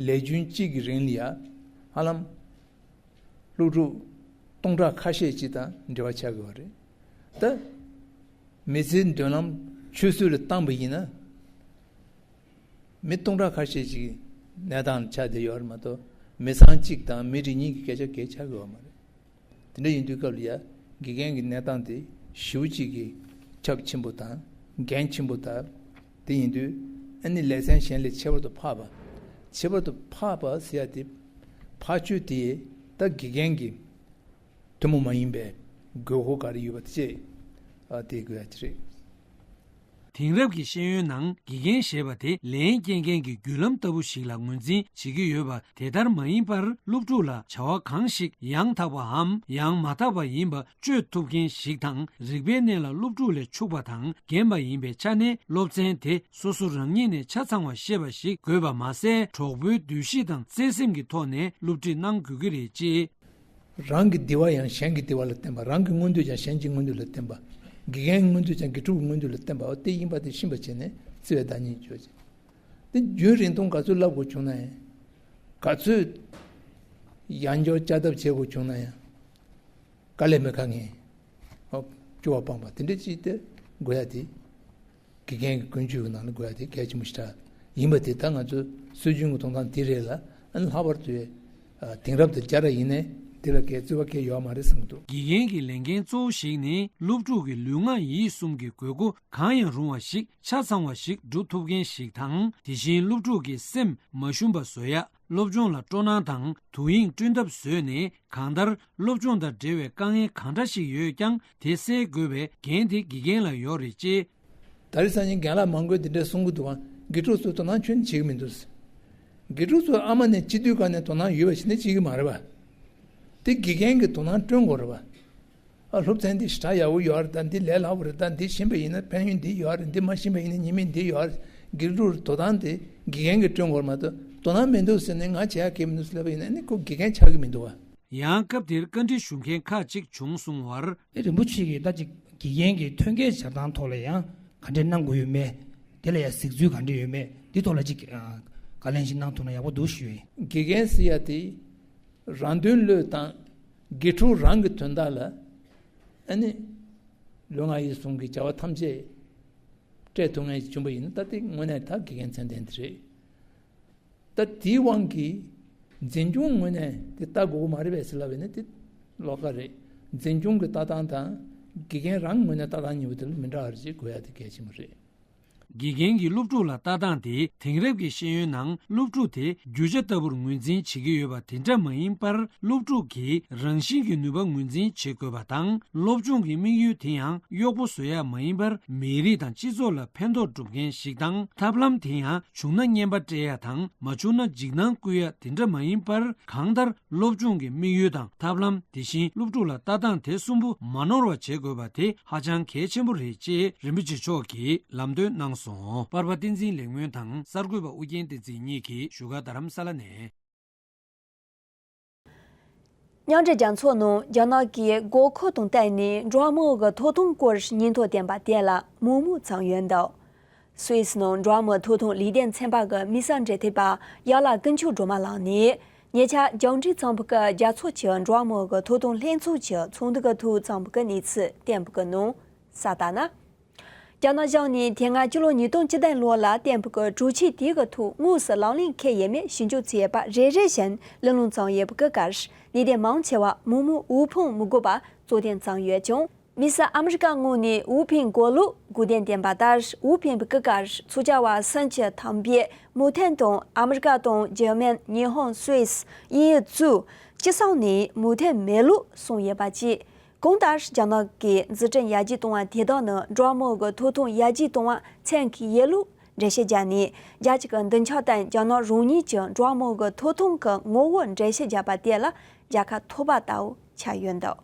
ལས་རྒྱུན་གཅིག་གི་རིང་ལ་ཡ་ཧ་ལམ་སློབ་ཕྲུག་སྟོང་ཕྲག་ཁ་ཤས་ཅིག་དང་འབྲེལ་བ་ཆགས་ཀྱི་ཡོད་རེད། ད་མི་ཚེའི་མདུན་ལམ་ཆུད་ཟོས་ལ་བཏང་པ་ཡིན་ན། མི་སྟོང་ཕྲག་ཁ་ཤས་ཤིག་གནས་སྟངས་ཆགས་བསྡད་ཡོད་རེད་མ་གཏོགས། མི་ཚང་གཅིག་དང་མི་རེ་གཉིས་ཀྱི་སྐད་ཆ་གང་ཡང་ཆགས་ཀྱི་ཡོད་མ་རེད། དེ་འདྲ་ཡིན་དུས་སྐབས་ལ་ཡ་དགེ་རྒན་གྱི་གནས་སྟངས་དེ་ཞེ་པོ་ཅིག་གི་ཁྱབ་ཆེན་པོ་དང་འགན་ཆེན་པོ་དང་། དེ་ཡིན་དུས་ཨ་ནི་ལེ་ཚན་གཞན་ལས་ཁྱད་པར་དུ་འཕགས་པ། ཁྱད་པར་དུ་འཕགས་པ་ཟེར་ཡ་དེ་འཕགས་ཆོས་དེ་ད་དགེ་རྒན་གྱི་ཐུན་མོང་མ་ཡིན་པའི་དགོས་མཁོ་ག་རེ་ཡོད་པ་དེ་བཅས་ཨ་དེ་དགོས་ཡ་དེ་རེད། དེང་རབས་ཀྱི་ཤེས་ཡོན་ནང་དགེ་རྒན་ཞེས་པ་དེ་ལན་སྐྱེལ་མཁན་གྱི་བརྒྱུད་ལམ་ལྟ་བུ་ཞིག་ལ་ངོས་འཛིན་བྱེད་ཀྱི་ཡོད་པ་དེ་ལྟར་མ་ཡིན་པར། སློབ་ཕྲུག་ལ་བྱ་བ་གང་ཞིག་ཡང་དག་པའམ་ཡང་མ་དག་པ་ཡིན་པ་དཔྱོད་ཐུབ་མཁན་ཞིག་དང་། རིག་པའི་གནས་ལ་སློབ་ཕྲུག་ལས་ཕྱུག་པ་དང་རྒན་པ་ཡིན་པའི་ཆ་ནས། སློབ་ཚན་དེ་སོ་སོ་རང་ཉིད་ནས་ཆ་ཚང་བ་ཤེས་པ་ཞིག་དགོས་པ་མ་ཟད། གྲོགས་པོའི་འདུ་ཤེས་དང་བརྩེ་སེམས་ཀྱི་ཐོག་ནས་སློབ་ཁྲིད་གནང་དགོས་ཀྱི་རེད་ཅེས། རང་གི་བདེ་བ་ཡང་གཞན་གྱི་བདེ་བ་ལ་བརྟེན་པ། རང་གི་མངོན་འདོད་ཀྱང་གཞན་གྱི་མངོན་འདོད་ལ་བརྟེན་པ། དགེ་རྒན་གྱི་མངོན་འདོད་ཀྱང་དགེ་ཕྲུག་གི་མངོན་འདོད་ལ་བརྟེན་པ། འོ་དེ་ཡིན་པ་དེ་ཤེས་པ་བྱས་ནས་བརྩེ་བའི་བདག་ཉིད་བྱོས་ཅིག་དེ་རྒྱུན་རིང་ཐུང་ག་ཚོད་བསླབ་དགོས་བྱུང་ན་ཡང་། ག་ཚོད་ཡང་བསྐྱར་བསྐྱར་ལྡབ་བྱེད་དགོས་བྱུང་ན་ཡང་། དཀའ་ལས་མི་དཀའ་ངལ། ཨོ། སྐྱོ་བ་སྤངས་པ་དེ་འདྲ་ཅིག་དེ་དགོས་ཡ་དེ། དགེ་རྒན་གྱི་ཀུན་སྤྱོད་ཀྱི་ནང་ལ་དགོས་ཡ་དེ་གལ་ཆེན་པོ་ཞེ་དྲག་ཡིན་པ་དེ་ད་ང་ཚོའི་སྲོལ་རྒྱུན་གྱི་དོན་དག་དེ་རེད་ལ། ཨ་ནི་ལྷག་པར་དུ་ཨ་དེང་རབས་དང་སྦྱར་བ་ཡིན་ནའི་དེ་ལ་གའི་རྩོད་པ་གའི་ཡོད་མ་རེད་བསམ་གྱི་འདུག་དགེ་རྒན་གྱི་ལས་འགན་གཙོ་བོ་ཞིག་ནི་སློབ་ཕྲུག་གི་ལུས་ངག་ཡིད་གསུམ་གྱི་དགོས་མཁོ་གང་ཡང་རུང་བ་ཞིག་ཆ་ཚང་བ་ཞིག་སྒྲུབ་ཐུབ་མཁན་ཞིག་དང་། དེ་བཞིན་སློབ་ཕྲུག་གི་སེམས་མ་ཞུམ་པ་བཟོ་ཡ། སློབ་སྦྱོང་ལ་སྤྲོ་སྣང་དང་དོ་དབྱིངས་བསྐྲུན་ཐབས་བཟོས་ནས། གང་ལྟར་སློབ་སྦྱོང་དང་འབྲེལ་བའི་དཀའ་ངལ་གང་འདྲ་ཞིག་ཡོད་ཀྱང་། དེ་སེལ་དགོས་པའི་འགན་དེ་དགེ་རྒན་ལ་ཡོད་རེད་ཅེས། ད་རེས་སང་ཉིན་རྒན་ལགས་མང་པོས་འདི་འདྲ་གསུང་གི་འདུག་ཨ། དགེ་ཕྲུག་ཚོས་དོ་སྣང་ཁྱོན་ནས་བྱེད་ཀྱི་མི་འདུག་དགེ་ཕྲུག་ཚོས་ཨ་མ་ནས་སྤྱི་འཐུས་སྒང་ནས་དོ་སྣང་ཡོད་པ་ཞིག་ནས་བྱེད་ཀྱི་མ་རེད་པ། དེ་དགེ་རྒན་གྱིས་དོ་སྣང་བསྐྲུན་དགོས་རེད་པ། ཨ། སློབ་ཚན་འདི་ཞེ་དྲག་ཡག་པོ་ཡོད་རེད་ད། འདི་ལས་སླ་པོ་རེད་ད། འདི་ཤེས་པ་ཡིན་ན་ཕན་ཡོན་འདི་ཡོད་རེད། འདི་མ་ཤེས་པ་ཡིན་ན་ཉེས་དམིགས་འདི་ཡོད་རེད། དགེ་ཕྲུག་དོ་སྣང་དེ་དགེ་རྒན་གྱིས་བསྐྲུན་དགོས་རེད་མ་གཏོགས། དོ་སྣང་མི་འདུག་ཟེར་ནས་ང་བྱེད་ཡག་གང་ཡང་མི་འདུག་ཟེར་ལབ་པ་ཡིན་ན་ནི་ཁོ་དགེ་རྒན་ཆགས་ཀྱི་མི་འདུག་བ། ཡང་སྐབས་དེར་བཀའ་འདྲི་ཞུ་མཁན་ཁག་ཅིག་བྱུང་གསུང་བར། ཨེ། རིན་པོ་ཆེ་གིས་ད་ཅིག་དགེ་རྒན་གྱི་ཐོན་སྐྱེད་སྦྱར་སྟངས་ཐོག་ལ་ཡང་ག་འདྲས་གནང་དགོས་ཡོད་མེད། དེ་ལ་ཡང་གཟིགས་ཚུལ་ག་འདྲས་ཡོད་མེད། འདི་ཐོག་ལ་ཅིག་ཨ། ག་ བཀའ་ལན་ཞིག་གནང་ཐུབ་ན་ཡག་པོ་འདུག་ཞུ་ཡིན། དགེ་རྒན་ཟེར་ཡ་དེ་རང་དོན་བློས་བཏང་། དགེ་ཕྲུག་རང་གི་དོན་དག་ལ་ཨ་ནི་ལུས་ངག་ཡིད་གསུམ་གྱི་བྱ་བ་ཐམས་ཅད་སྤྲད་ཐུབ་མཁན་ཞིག་བྱུང་པ་ཡིན་ན། ད་དེ་དངོས་གནས་ད་དགེ་རྒན་ཚད་ལྡན་དེ་རེད། ད་དེའི་དབང་གིས་འཛིན་སྐྱོང་ངོས་ནས་དེ་ལྟ་དགོས་ཀྱི་མ་རེད་པས་ཟེར་ལབ་པས་ན་དེ་ལོགས་ཀ་རེད། འཛིན་སྐྱོང་གི་ལྟ་སྟངས་དང་དགེ་རྒན་རང་ངོས་ནས་ལྟ་སྟངས་གཉིས་པོ་དེ་ལ་མི་འདྲ་བ་ཞིག་དགོས་ཡ་དེ་གལ་ཆེན་པོ་རེད། དགེ་རྒན་གྱི་སློབ་ཕྲུག་ལ་ལྟ་སྟངས་དེ་དེང་རབས་ཀྱི་ཤེས་ཡོན་ནང་སློབ་ཕྲུག་དེ་རྒྱུ་ཆ་ལྟ་བུར་ངོས་འཛིན་བྱེད་ཀྱི་ཡོད་པ་དེ་འདྲ་མ་ཡིན་པར། སློབ་ཕྲུག་གི་རང་བཞིན་གྱི་ནུས་པ་ངོས་འཛིན་བྱེད་དགོས་པ་དང་། སློབ་སྦྱོང་གི་དམིགས་ཡུལ་དེ་ཡང་གཡོག་པོ་བཟོ་ཡ་མ་ཡིན་པར། མི་རིགས་དང་སྤྱི་ཚོགས་ལ་ཕན་ཐོགས་སྒྲུབ་མཁན་ཞིག་དང་། ཐབས་ལམ་དེ་ཡང་བྱུང་ན་རྔན་པ་སྤྲད་ཡ་དང་། མ་བྱུང་ན་འཇིགས་སྣང་བསྐུལ་ཡ་དེ་འདྲ་མ་ཡིན་པར། གང་ལྟར་སློབ་སྦྱོང་གི་དམིགས་ཡུལ་དང་ཐབས་ལམ། དེ་བཞིན་སློབ་ཕྲུག་ལ་ལྟ་སྟངས་དེ་གསུམ་པོ་མ་ནོར་བ་བྱེད་དགོས་པ་དེ་ཧ་ཅང་གལ་ཆེན་པོ་རེད་ཅེས་རིན་པོ་ཆེ་མཆོག་གིས་ལམ་སྟོན་གནང་སོང་། པར་པ་བསྟན་འཛིན་ལེགས་སྨོན་དང་གསར་འགོད་པ་ཨུ་རྒྱན་བསྟན་འཛིན་གཉིས་ཀྱིས་བཞུགས་སྒར་རྡ་རམ་ས་ལ་ནས། མཉམ་འབྲེལ་རྒྱལ་ཚོགས་ནང་རྒྱ་ནག་གིས་དགོས་མཁོ་དང་བསྟུན་ནས་འགྲོ་བ་མིའི་ཐོབ་ཐང་སྐོར་སྙིང་སྟོབས་ལྡན་པ་དེ་ལ་མོག་མོག་བརྩམས་ཡོད་འདུག་སུད་སི་ནང་འགྲོ་བ་མིའི་ཐོབ་ཐང་ལས་དོན་ཚན་པ་གི་དམིགས་བསལ་འབྲེལ་མཐུད་པ་ཡ་ལ་ཀུན་ཁྱབ་སྒྲོལ་མ་ལགས་ནས། ཉེ་ཆར་རྒྱང་བསྒྲགས་ཚོགས་པ་གི་རྒྱལ་ཚོགས་ཀྱི་འགྲོ་བ་མིའི་ཐོབ་ཐང་ལྷན་ཚོགས་ཀྱི་ཚོགས་འདུ་གི་ཐོག་བརྩམས་པའི་གནས་ཚུལ་བསྟན་པའི་ནང་གསལ་བཏབ་ན། རྒྱ་ནག་གཞུང་ནས་དེ་སྔ་སྤྱི་ལོ་ཉིས་སྟོང་བཅུ་བདུན་ལོ་ལ་བཏོན་པའི་གྲོས་ཆོད་དེ་གི་ཐོག་དངོས་སུ་ལག་ལེན་འཁེལ་ཡོད་མེད་ཞིབ་འཇུག་བྱས་པ་རེ་རེ་བཞིན་གླེང་སློང་བྱུང་ཡོད་པའི་སྐབས། ལས་དོན་མང་ཆེ་བ་མོག་མོག་འོས་འཕངས་མི་དགོས་པ་གཙོ་དོན་བརྩམས་ཡོད་ཀྱང་། དམིགས་བསལ་ཨ་མི་རི་ཀ་ངོས་ནས་འོས་འཕངས་དགོས་ལུགས་དགོས་དོན་བསྟན་པ་ལྟར། འོས་འཕངས་པའི་སྐབས་ཚོགས་བཅར་བ་སུམ་ཅུ་ཐམ་པས་མོག་འཐེན་དང་། ཨ་མི་རི་ཀ་དང་འཇར་མན། ཉི་ཧོང་། སུད་སི། དབྱིན་ཡུལ་བཅས་སྤྱི་ཚོགས་ནས་མོག་འཐེན་མེད་ལུགས་གསུངས་ཡོད་པ་བཅས། གང་ལྟར་རྒྱ་ནག་གིས་འཛུགས་སྐྲུན་ཡར་རྒྱས་གཏོང་བ་དེ་དག་ནི་འགྲོ་བ་མིའི་ཐོབ་ཐང་ཡར་རྒྱས་གཏོང་བ་མཚོན་གྱི་ཡོད་ལུགས་འགྲེལ་བཤད་བརྒྱབ་ནས། རྒྱལ་སྤྱི་གི་མདུན་ལྕོག་དང་རྒྱ་ནག་རང་ཉིད་ཀྱི་འགྲོ་བ་མིའི་ཐོབ་ཐང་གི་ངོ་བོ་འགྲེལ་བཤད་བརྒྱབ་པ་དེ་ལ་རྒྱལ་ཁ་ཐོབ་པ་ལྟ་བུ་ཆགས་ཡོད་འདུག་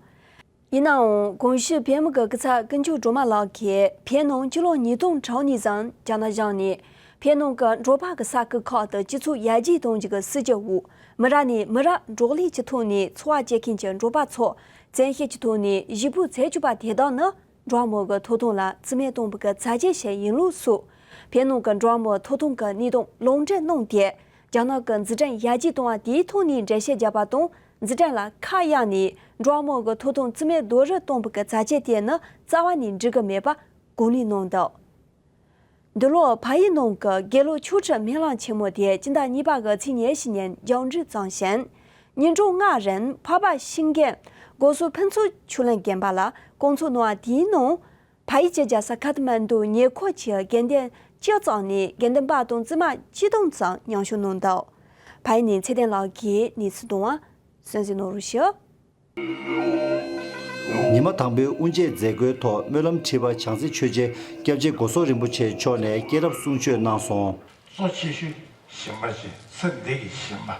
ཡིན་ནའང་གོང་ཞུས་བོད་མི་གི་སྐུ་ཚབ་ཀུན་ཁྱབ་སྒྲོལ་མ་ལགས་ཀྱིས་བོད་ནང་སྤྱི་ལོ་ཉིས་སྟོང་དྲུག་ནས་བཟུང་རྒྱ་ནག་གཞུང་ནས་བོད་ནང་གི་འབྲོག་པ་གི་ས་ཁུལ་ཁག་ཏུ་སྤྱི་ཚོགས་ཡར་རྒྱས་གཏོང་རྒྱུ་གི་སྲིད་ཇུས་འོག་མི་རབས་ནས་མི་རབས་འབྲོག་ལས་ཀྱི་ཐོག་ནས་འཚོ་བ་སྐྱེལ་མཁན་གྱི་འབྲོག་པ་ཚོ་བཙན་ཤེད་ཀྱི་ཐོག་ནས་གཞིས་སྤོ་བྱེད་བཅུག་པ་དེ་དག་ནི་འགྲོ་བ་མིའི་ཐོབ་ཐང་ལ་བརྩི་མེད་གཏོང་བའི་གི་བྱ་སྤྱོད་ཞིག་ཡིན་ལུགས་སོགས། བོད་ནང་གི་འགྲོ་བ་མིའི་ཐོབ་ཐང་གི་གནས་སྟངས་ལུང་འདྲེན་གནང་སྟེ། རྒྱ་ནག་གི་འཛུགས་སྐྲུན་ཡར་རྒྱས་གཏོང་བ་དེའི་ཐོག་ནས་འགྲེལ་བཤད་བརྒྱབ་པ་དང་། འཛུགས་སྐྲུན་ལ་ཁ་གཡར་ནས་འགྲོ་བ་མིའི་ཐོབ་ཐང་རྩིས་མེད་རྡོག་རོལ་གཏོང་བའི་གི་བྱ་སྤྱོད་དེ་ནི་རྩ་བ་ནས་འགྲིག་གི་མེད་པ་གོ་སླེབས་གནང་འདུག་འདི་ལོ་ཕ་ཡུལ་ནང་གི་དགེ་ལུགས་ཆོས་ཁྲིད་སྨོན་ལམ་ཆེན་མོ་དེ་སྤྱི་ཟླ་གཉིས་པ་གི་ཚེས་ཉེར་བཞི་ཉིན་རྒྱང་བསྒྲགས་བཏང་ཞིང་། ཉིན་གྲངས་ལྔ་རིང་འཕགས་པ་ཤིང་རྒན་སྒོ་སོ་ཕུན་ཚོགས་ཆོས་གླིང་དགོན་པ་ལ་བསྐོང་ཚོགས་གནང་བ་དེའི་ནང་། ཕ་ཡུལ་གྱི་རྒྱལ་ས་ཁ་ཐ་མན་ཌུ་ཉེ་འཁོར་གྱི་དགེ་འདུན་བཅུ་ཙམ་ནས་དགེ་འདུན་པ་དང་བཙུན་མ་ཆིག་སྟོང་ཙམ་མཉམ་ཞུགས་གནང་འདུག་ཕ་ཡུལ་ནས་ཚེ་བརྟན་ལགས་ཀྱིས་གནས་ཚུལ་དང་གསན་གཟིགས་གནང་རོགས་ཞུ། ཉི་མ་དང་པོའི་དབུ་འབྱེད་མཛད་སྒོའི་ཐོག་སྨོན་ལམ་ཁྲི་པ་བྱང་རྩེ་ཆོས་རྗེ་སྐྱབས་རྗེ་སྒོ་སོ་རིན་པོ་ཆེ་མཆོག་ནས་སྐྱེས་རབས་གསུང་ཆོས་གནང་སོང་། གཙོ་ཆེ་ཤོས་ཞེན་པ་ཅན། ཚེ་འདི་གི་ཞེན་པ།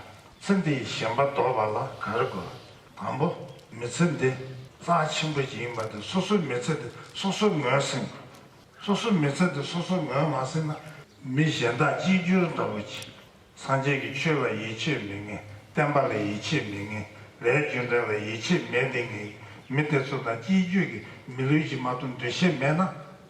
ཚེ་འདི་ཡི་ཞེན་པ་ཟློག་པ་ལ་ག་རེ་དགོས། དང་པོ། མི་ཚེ་འདི་རྩ་ཆེན་པོ་ཅིག་ཡིན་པ་དང་། སོ་སོའི་མི་ཚེ་འདི་སོ་སོས་ངོས་ཟིན་དགོས། སོ་སོའི་མི་ཚེ་འདི་སོ་སོས་ངོས་མ་ཟིན་ན། མི་གཞན་དག་གཅིག་གྱུར་འདྲ་བོ་ཅིག་སངས་རྒྱས་ཀྱི་ཆོས་ལ་ཡིད་ཆེས་མེད་མཁན། བསྟན་པ་ལ་ཡིད་ཆེས་མེད་མཁན། ལས་རྒྱུ་འབྲས་ལ་ཡིད་ཆེས་མེད་བསྡད་མཁན་མི་དེ་ཚོ་དང་གཅིག་གྱུར་གྱི་མི་ལུས་ཅིག་མ་གཏོགས་འདུ་ཤེས་མེད་ན།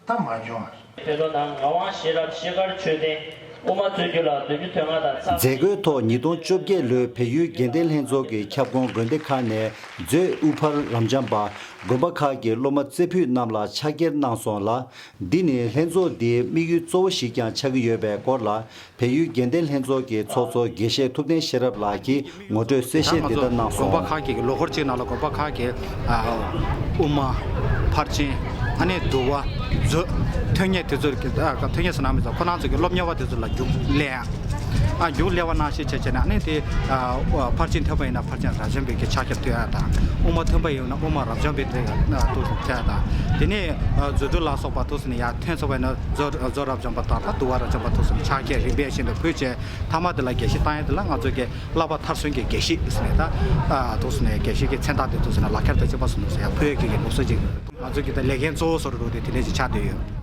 ད་མ་འབྱུང་བ་རེད། བོད་ལོ་ནང་ངག་དབང་ཤེས་རབ་ཤེལ་དཀར་མཆོད་རྟེན་དབུ་མ་སྩོལ་རྒྱུ་ལ་བདུན་ཅུ་དོན་ལྔ་དང་ཚ། མཛད་སྒོའི་ཐོག་ཉིས་སྟོང་བཅོ་བརྒྱད་ལོའི་བལ་ཡུལ་དགེ་ལྡན་ལྷན་ཚོགས་ཀྱི་ཁྱབ་ཁོངས་དགོན་སྡེ་ཁག་ནས་མཛོད་དབུ་ཕར་རབ་འབྱམས་པ་དགོན་པ་ཁག་གི་སློབ་མ་རྩེ་ཕུད་རྣམས་ལ་ཕྱག་འཁྱེར་གནང་སོང་ལ། འདི་ནི་ལྷན་ཚོགས་འདིའི་དམིགས་ཡུལ་གཙོ་བོ་ཞིག་ཀྱང་ཆགས་ཀྱི་ཡོད་པའི་སྐོར་ལ། བལ་ཡུལ་དགེ་ལྡན་ལྷན་ཚོགས་ཀྱི་ཚོགས་གཙོ་དགེ་བཤེས་ཐུབ་བསྟན་ཤེས་རབ་ལགས་ཀྱིས་ངོ་སྤྲོད་གསལ་བཤད་འདི་ལྟར་གནང་སོང་། དགོན་པ་ཁག་གི་ལོ་འཁོར་གཅིག་ནང་ལ་དགོན་པ་ཁག་གི་ཨ་དབུ་མ། ཕར་ཕྱིན། ཨ་ནི་འདུལ་བ། མཛོད། ཐོན་མཁན་དེ་ཚོ་གི་ཨ་ཐོན་མཁན་ཟེར་ན་མི་ཚོ་ཁོ་རང་ཚོ་གི་སློབ་གཉེར་བ་དེ་ཚོ་ལ་རྒྱུགས་ལེན་ཡ། ཨ་རྒྱུགས་ལེན་པ་ནང་བཞིན་བྱས་བྱས་ནས། ཨ་ནི་དེ་ཨ་ཕར་ཕྱིན་ཐོན་པ་ཡིན་ན་ཕར་ཕྱིན་རབ་འབྱམས་པའི་གི་ཕྱག་རྒྱ་ཐོན་ཡ་དང་། དབུ་མ་ཐོན་པ་ཡིན་ན་དབུ་མ་རབ་འབྱམས་པའི་དེ་ཐོན་ཡ་དང་། དེ་ནས་ཨ་མཛོད་བསྡུ་ལ་སོགས་པ་ཐོག་སུ་ནས་ཡར་ཐོན་ཚར་བ་ཡིན་ན། མཛོད་མཛོད་རབ་འབྱམས་པ་དང་། ད་འདུལ་བ་རབ་འབྱམས་པ་ཐོག་སུ་ནས་ཕྱག་རྒྱ་རིམ་པས་བཞིན་དུ་ཕུལ་བྱས། མཐའ་མ་དེ་ལ་དགེ་བཤེས་བཏང་ཡ་དེ་ལ་ང་ཚོ་གི་བསླབ་པ་མཐར་སོན་གྱི་དགེ་བཤེས་ཟེར་ནས། ད་ཨ་ཐོག་སུ་ནས་དགེ་བཤེས་ཀྱི་མཚན་རྟགས་དེ་ཐོག་སུ་ནས་ལག་ཁྱེར་དང་བཅས་པ་སུ་ནས་ཡར་ཕུལ་ཡ་གི་ལུགས་སྲོལ་ཅིག་ང་ཚོ་གི་ད་ལས་འགན་གཙོ་བོ་བཟོ་འདྲ་འདྲ་དེ་དེ་འདྲ་ཅིག་ཆགས་བསྡད་ཡོད།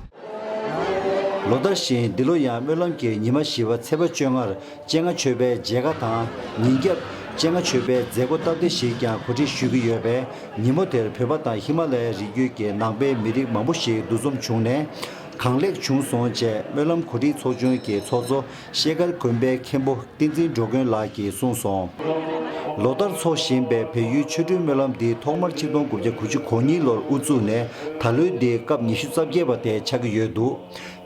ལོ་ལྟར་བཞིན་འདི་ལོ་ཡང་སྨོན་ལམ་གྱི་ཉི་མ་བཞི་པ་ཚེས་པ་བཅོ་ལྔར་སྤྱན་སྔ་མཆོད་པའི་མཇལ་ཁ་དང་། ཉིན་རྒྱབ་སྤྱན་སྔ་མཆོད་པའི་མཛད་སྒོ་སྟབས་བདེ་ཞིག་ཀྱང་གོ་སྒྲིག་ཞུ་གི་ཡོད་པས། ཉིན་མོ་དེར་བོད་པ་དང་ཧི་མ་ལ་ཡའི་རི་རྒྱུད་ཀྱི་ནང་པའི་མི་རིགས་མང་པོ་ཞིག་འདུ་འཛོམས་བྱུང་ནས། གང་ལེགས་བྱུང་སོང་ཅེས་སྨོན་ལམ་གོ་སྒྲིག་ཚོགས་ཆུང་གི་ཚོགས་གཙོ་ཤེལ་དཀར་དགོན་པའི་མཁན་པོ་བསྟན་འཛིན་འགྲོ་མགོན་ལགས་ཀྱིས་གསུངས་སོང་། ལོ་ལྟར་འཚོགས་བཞིན་པའི་བལ་ཡུལ་ཆོ་འཕྲུལ་སྨོན་ལམ་འདི་ཐོག་མར་ཆིག་སྟོང་དགུ་བརྒྱ་གོ་གཉིས་ལོར་དབུ་བཙུགས་ནས་ད་ལོའི་འདི་སྐབས་ཉི་ཤུ་རྩ་བརྒྱད་པ་དེ་ཆགས་ཀྱི་ཡོད་འདུག་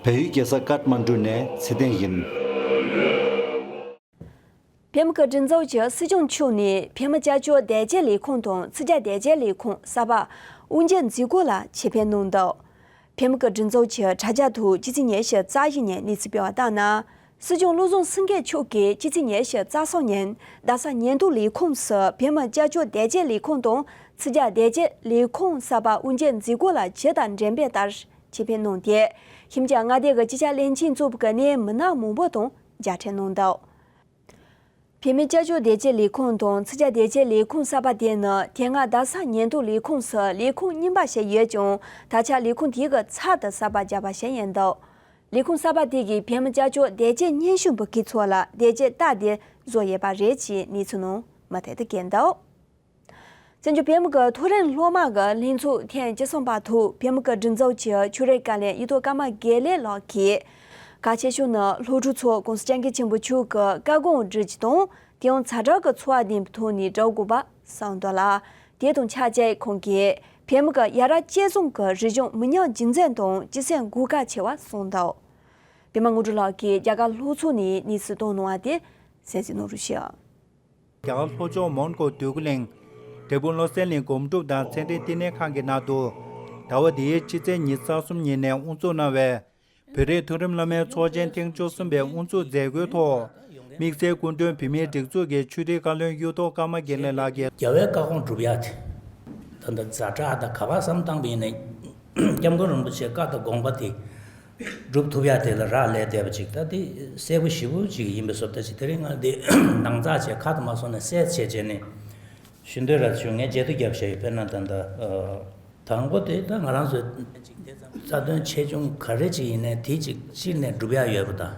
བལ་ཡུལ་རྒྱལ་ས་ཀཏ་མན་གྲུ་ནས་ཚེ་བརྟན་ཡིན། བལ་ཡུལ་གྱི་མགྲིན་ཚབ་ཀྱིས་སྲིད་སྐྱོང་མཆོག་ནས་བལ་ཡུལ་བསྐྱར་བཅོས་དར་རྒྱས་ལས་ཁུངས་དང་ཚིག་ཇ་དར་རྒྱས་ལས་ཁུངས་གསར་པ་དབུ་འབྱེད་མཛད་སྒོ་ལ་ཆེད་ཕེབས་གནང་འདུག་བལ་ཡུལ་གྱི་མགྲིན་ཚབ་ཀྱིས་དྲ་རྒྱ་ཐོག་ཕྱི་ཚེས་ཉེར་བཞི་རྩ་བཞི་ཉིན་གནས་ཚུལ་སྤེལ་བ་ལྟར་ན། སྲིད་སྐྱོང་བློ་བཟང་སེང་གེ་མཆོག་གིས་ཕྱི་ཚེས་ཉེར་བཞི་རྩ་གསུམ་ཉིན་རྡ་ས་ཉེན་རྟོག་ལས་ཁུངས་སུ་བལ་ཡུལ་བསྐྱར་བཅོས་དར་རྒྱས་ལས་ཁུངས་དང་ཚིག་ཇ་དར་རྒྱས་ལས་ཁུངས་གསར་པ་དབུ་འབྱེད་མཛད་སྒོ་ལ་ཇི་ལྟར་འགྲེམས་སྤེལ་ལྟར་ཆེད་ཕེབས་གནང་སྟེ། ཁྱིམ་བྱ་མངའ་སྡེ་གི་སྤྱི་ཁྱབ་བློན་ཆེན་གཙོས་པའི་གི་གནད་མི་སྣ་མང་པོ་དང་མཇལ་འཕྲད་གནང་འདུག་བལ་ཡུལ་བསྐྱར་བཅོས་དར་རྒྱས་ལས་ཁུངས་དང་ཚིག་ཇ་དར་རྒྱས་ལས་ཁུངས་གསར་པ་དེ་ནི་དེ་སྔ་རྡ་ས་ཉེན་རྟོག་ལས་ཁུངས་སུ་ལས་ཁུངས་རྙིང་པ་ཞིག་ཡོད་ཀྱང་ད་ཆ་ལས་ཁུངས་དེ་གི་ཚབ་ཏུ་གསར་པ་བརྒྱབ་པ་ཞིག་ཡིན་འདུག་ལས་ཁུངས་གསར་པ་དེ་གིས་བལ་ཡུལ་བསྐྱར་བཅོས་དར་རྒྱས་སྙན་ཞུ་འབུལ་མཁན་ཚོ་ལ་དར་རྒྱས་རྟགས་དེ་བཟོ་ཡོད་པ་རེད་ཅེས་གནས་ཚུལ་ནང་མུ་མཐུད་དུ་བཀོད་འདུག་བཙན་བྱོལ་བོད་མི་གི་མཐོ་རིམ་སློབ་མ་གི་ལྷན་ཚོགས་ཐེངས་བཅུ་གསུམ་པ་ཐོག་བོད་མི་གི་མགྲིན་ཚབ་ཀྱི་ཆོས་རིག་བཀའ་བློན་གཡུ་ཐོག་ཀརྨ་དགེ་ལེགས་ལགས་ཀྱིས། གལ་ཆེ་ཤོས་ནི་སློབ་ཕྲུག་ཚོ་༸གོང་ས་༸སྐྱབས་མགོན་ཆེན་པོ་མཆོག་གི་བཀའ་དགོངས་འགྲུབ་རྒྱུ་དང་དེ་ཡང་ཛ་དྲག་གི་འཚོ་བ་ལྡན་པའི་ཐོག་ནས་འགྲོ་དགོས་པ་གསུངས་འདུག་ལ། དེ་དང་ཆབས་ཅིག་ཁོང་གིས་བོད་མི་གི་ཡ་རབས་གཅེས་འཛིན་གྱི་རིག་གཞུང་མི་ཉམས་རྒྱུན་འཛིན་དང་སྤྱི་སེམས་གོ་སྐབས་ཆེ་བ་གསུངས་འདུག་པད་མ་དངོས་གྲུབ་ལགས་ཀྱིས་རྒྱ་གར་ལྷོ་ཕྱོགས་ནས་གནས་ཚུལ་བཏང་གནང་བ་དེ་གསན་གཟིགས་གནང་རོགས་ཞུ། རྒྱ་གར་ལྷོ་ཕྱོགས་མོན་གྷོ་འདོད་རྒུ་གླིང་། འབྲས་སྤུངས་བློ་གསལ་གླིང་སྒོམ་སྒྲུབ་དང་ཚད་ལྡན་བསྟི་གནས་ཁང་གི་ནང་དུ། ཟླ་བ་འདིའི་ཕྱི་ཚེས་ཉི་ཤུ་རྩ་གསུམ་ཉིན་ནས་དབུ་འཛུགས་གནང་བའི་བོད་རིགས་མཐོ་རིམ་སློབ་མའི་ཚོགས་ཆེན་ཐེངས་བཅུ་གསུམ་པའི་དབུ་འཛུགས་མཛད་སྒོའི་ཐོག་དམིགས་བསལ་སྐུ་མགྲོན་བོད་མིའི་སྒྲིག་འཛུགས་ཀྱི་ཆོས་རིག་བཀའ་བློན་གཡུ་ཐོག་ཀརྨ་དགེ་ལེགས་ལགས་ཀྱིས། རྒྱལ་བའི་བཀའ་དགོངས་སྒྲུབ་ཡ་དེ། ད་ལྟ་ཛ་དྲག་དང་ག་པར་བསམ་བཏང་བ་ཡིན་ན། སྐྱབས་མགོན་རིན་པོ་ཆེའི་བཀའ་དང་དགོངས་པ་དེ་སྒྲུབ་ཐུབ་ཡ་དེ་ལ་རག་ལས་བསྡད་པ་ཅིག་ད་དེ་གསལ་པོ་ཞེ་པོ་ཅིག་ཡིན་པའི་བཟོ་ལྟ་ཅིག་དེ་རིང་ང་འདི་ནང་ཚགས་བྱས་ཁ་དུ་མ་སོང་ནས་གསལ་བྱས་བྱས་ནས་ཞུ་འདོད་ར་བྱུང་། ངས་བརྗེད་དུ་བརྒྱབ་བཞག་ཡོད། དཔེར་ན་ད་ལྟ་དང་པོ་དེ་ད་ང་རང་ཚོའི་རྩ་དོན་ཆེ་ཆུང་ག་རེ་ཅིག་ཡིན་ནའི་དེ་ཅིག་གཅིག་ནས་སྒྲུབ་ཡ་ཡོད་པ་དང་།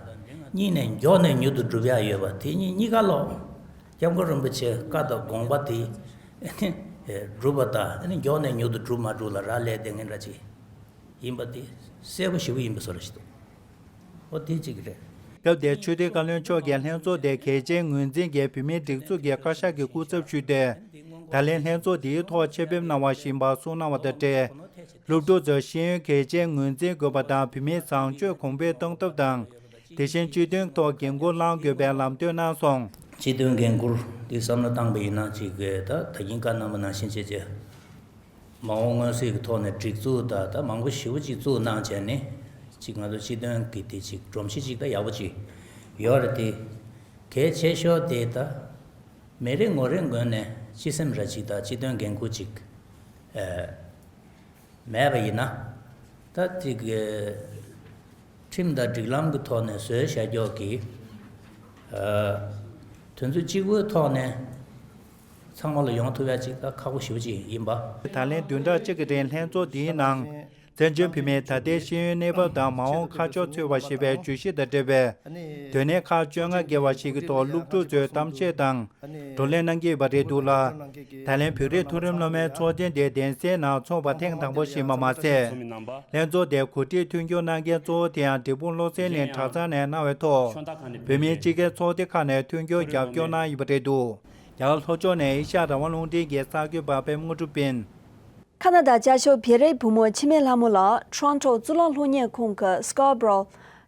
གཉིས་ནས་མགྱོགས་ནས་མྱུར་དུ་སྒྲུབ་ཡ་ཡོད་པ་དེ་གཉིས་གཉིས་ཀ་ལོག་སྐྱབས་མགོན་རིན་པོ་ཆེའི་བཀའ་དང་དགོངས་པ་དེ་ཨེ་ནི་སྒྲུབ་པ་དང་ཨེ་ནི་མགྱོགས་ནས་མྱུར་དུ་སྒྲུབ་མ་སྒྲུབ་ལ་རག་ལས་བསྡད་མཁན་འདྲ་ཅིག་ཡིན་པ་དེ་གསལ་པོ་ཞེ་པོ་ཡིན་པའི་བཟོ་འདྲ་ཞིག་འདུག་འོ་དེ་གཅིག་རེད། སྐབས་དེར་ཆོས་སྡེ་བཀའ་བློན་མཆོག་གིས་ལྷན་ཚོགས་དེ་གལ་ཆེའི་ངོས་འཛིན་གྱིས་བོད་མིའི་སྒྲིག་འཛུགས་ཀྱི་བཀའ་ཤག་གི་སྐུ་ཚབ་ཞུས་ཏེ། ད་ལན་ལྷན་ཚོགས་འདིའི་ཐོག་ཆེད་ཕེབས་གནང་བ་ཞིག་ཡིན་པ་གསུངས་གནང་བ་དང་འབྲེལ། སློབ་ཕྲུག་ཚོས་ཤེས་ཡོན་གལ་ཆེན་ངོས་འཛིན་དགོས་པ་དང་བོད་མིའི་བཟང་སྤྱོད་གོང་འཕེལ་གཏོང་ཐབས་དང་། དེ་བཞིན་སྤྱི་དོན་ཐོག་འགན་འཁུར་བླང་དགོས་པའི་ལམ་སྟོན་གནང་སོང་། སྤྱི་དོན་འགན་འཁུར་འདི་བསམ་བློ་བཏང་པ་ཡིན་ན་ཅིག་གི་ད་ད་གིན་བཀའ་གནང་བ་ནང་བཞིན་བྱས་རྗེས། མ་འོངས་མངོན་གསལ་གྱི་ཐོག་ནས་སྒྲིག་འཛུགས་དང་ད་མང་པོ་ཞེ་པོ་ཅིག་བཙུགས་གནང་བྱས་ནས་ཅིག་ང་ཚོ་སྤྱི་དོན་གྱི་དེ་ཅིག་སྒྲོམ་གཞི་ཅིག་ད་ཡག་པོ་ཅིག་ཡོད་རེད་དེ། གལ་ཆེ་ཤོས་དེ་ད་མི་རེ་ངོ་རེ་ངོས་ནས་སྤྱི་སེམས་ར་ཅིག་དང་སྤྱི་དོན་འགན་འཁུར་ཅིག་ཨེ། མེད་པ་ཡིན་ན། ད་ཅིག་ཁྲིམས་དང་སྒྲིག་ལམ་གྱི་ཐོག་ནས་བཟོས་བཞག་ཀྱོག་གི་དོན་ཚན་གཅིག་པུའི་ཐོག་ནས་ཚང་མ་ལ་ཡོང་ཐུབ་ཡ་ཅིག་ད་ཁག་པོ་ཞེ་པོ་ཅིག་ཡིན་པ། ད་ལན་བདུན་ཕྲག་གཅིག་གི་རིང་ལྷན་ཚོགས་འདིའི་ནང་། བཙན་བྱོལ་བོད་མིའི་ད་ལྟའི་ཤེས་ཡོན་གནས་བབ་དང་མ་འོངས་ཁ་ཕྱོགས་འཚོལ་བ་ཞེས་པའི་བརྗོད་གཞི་དང་འབྲེལ་བའི་སྡོད་གནས་ཁག་བཅོ་ལྔ་བརྒལ་བ་ཞིག་གི་ཐོག་སློབ་ཕྲུག་ཚོས་གཏམ་བཤད་དང་བགྲོ་གླེང་གནང་གི་ཡོད་པ་རེད་འདུག་ལ། ད་ལན་བོད་རིགས་མཐོ་རིམ་སློབ་མའི་ཚོགས་ཆེན་དེ་གདན་སའི་ནང་འཚོགས་པ་ཐེངས་དང་པོ་ཞིག་ཡིན་པ་མ་ཟད། ལྷན་ཚོགས་དེར་གོ་སྒྲིག་མཐུན་འགྱུར་གནང་མཁན་གཙོ་བོ་དེ་ཡང་འབྲས་སྤུངས་བློ་གསལ་གླིང་གྲྭ་ཚང་ནས་གནང་བའི་ཐོག་བོད་མིའི་སྤྱི་སྒེར་ཚོགས་སྡེ་ཁག་ནས་མཐུན་འགྱུར་རྒྱབ་སྐྱོར་གནང་ཡོད་པ་རེད་འདུག་རྒྱ་གར་ལྷོ་ཕྱོགས་ནས་ཨེ་ཤ་ཡ་རང་དབང་རླུང་འཕྲིན་གྱི་གསར་འགོད་པ་པད་མ་དངོས་གྲུབ་ཡིན། ཁ་ན་ཌ་སྐྱབས་བཅོལ་བོད་རིགས་བུ་མོ་འཆི་མེད་ལྷ་མོ་ལགས་ཊོ་རོན་ཊོ་གཙུག་ལག་སློབ་གཉེར་ཁང་གི་སྐོ་བྷོ་རོ་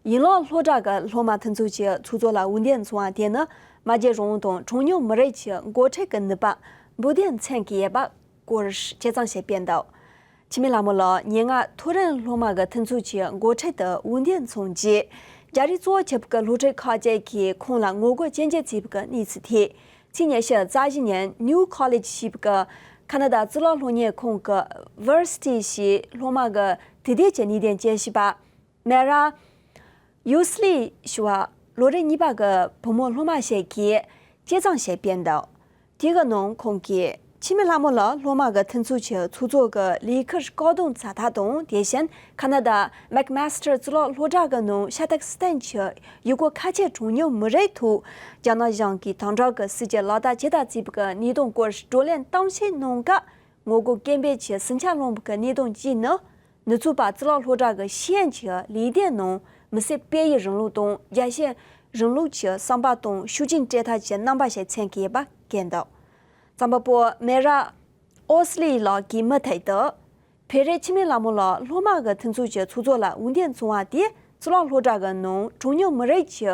ཡན་ལག་སློབ་གྲྭ་གི་སློབ་མ་དེ་ཚོ་ཆེད་ཚོགས་གཙོ་ལ་འོས་འདེམས་བྱུང་བ་དེ་ནི་མ་བརྗེད་རང་དབང་དང་གྲངས་ཉུང་མི་རིགས་ཀྱི་འགོ་ཁྲིད་ཀྱི་ནུས་པ་འབུར་དོན་མཚོན་གྱི་ཡོད་པ་སྐོར་དཔྱད་རྩོམ་ཞིག་སྤེལ་འདུག་འཆི་མེད་ལྷ་མོ་ལགས་ཉེར་ལྔ་མཐོ་རིམ་སློབ་མ་གི་དེ་ཚོ་ཆེད་འགོ་ཁྲིད་དུ་འོས་འདེམས་བྱུང་རྗེས་རྒྱ་རིགས་གཙོ་བྱས་པའི་སློབ་ཕྲུག་ཁག་ཅིག་གིས་ཁོང་ལ་ངོ་རྒོལ་ཇེ་ཆེར་བྱས་པའི་གནས་ཚུལ་དེ། ཕྱི་ཉིན་ཕྱི་ཟླ་བཞི་ཉིན་ནིའུ་ཁོ་ལེཇ་ཞེས་པའི་ཁ་ན་ཌ་གཙུག་ལག་སློབ་གཉེར་ཁང་གི་ཝར་སི་ཊི་ཞེས་སློབ་མ་གི་དུས་དེབ་ཀྱི་གནད་དོན་དཔྱད་ཞིབ་པ་མེ་ར་ཡུ་སི་ལི་ཞུ་བ་ལོ་རེ་གཉིས་པ་གི་བུ་མོ་སློབ་མ་ཞིག་གིས་དཔྱད་རྩོམ་ཞིག་སྤེལ་འདུག་དེ་གི་ནང་ཁོང་གིས་འཆི་མེད་ལྷ་མོ་ལགས་སློབ་མ་གི་དེ་ཚོ་ཆེད་ཚོགས་གཙོ་གི་ལས་ཁུར་བཀག་སྡོམ་བྱས་ཐབས་དང་དེ་བཞིན་ཁ་ན་ཌ་མེག་མཱ་སི་ཊར་གཙུག་ལག་སློབ་གྲྭ་གི་ནང་ཤ་སྟག་སི་ཏན་གྱི་ཡུལ་སྐོར་ཁ་ཆེ་གྲངས་ཉུང་མི་རིགས་ཐོག་རྒྱ་ནག་གཞུང་གིས་དམ་དྲག་གི་སྲིད་ཇུས་ལག་བསྟར་ཇི་ལྟར་བྱས་པའི་གནད་དོན་སྐོར་བགྲོ་གླེང་གཏམ་བཤད་གནང་སྐབས་ངོ་རྒོལ་སྐད་འབོད་ཀྱིས་ཟིང་ཆ་སློང་བའི་གནད་དོན་གཅིག་ནི། ནུབ་ཕྱོགས་པ་གཙུག་ལག་སློབ་གྲྭ་གི་ཤེས་ཡོན་གྱི་ལས་དོན་ནང་མི་སེར་དཔལ་ཡོན་རིང་ལུགས་དང་རྒྱལ་སྤྱིའི་རིང་ལུགས་ཀྱི་བསམ་པ་དང་ཤུགས་རྐྱེན་སྤྲད་ཐབས་ཀྱི་རྣམ་པ་ཞིག་མཚོན་གྱི་ཡོད་པ་བཀོད་འདུག་རྩོམ་པ་པོ་མེ་ར་ཨོ་སི་ལི་ལགས་ཀྱིས་མུ་མཐུད་དུ། བོད་རིགས་འཆི་མེད་བླ་མ་ལགས་སློབ་མ་གི་མཐུན་ཚོགས་ཀྱི་ཚོགས་གཙོ་ལ་འོས་འདེམས་བྱུང་བ་དེས་གཙུག་ལག་སློབ་གྲྭ་གི་ནང་གྲངས་ཉུང་མི་རིགས་ཀྱི་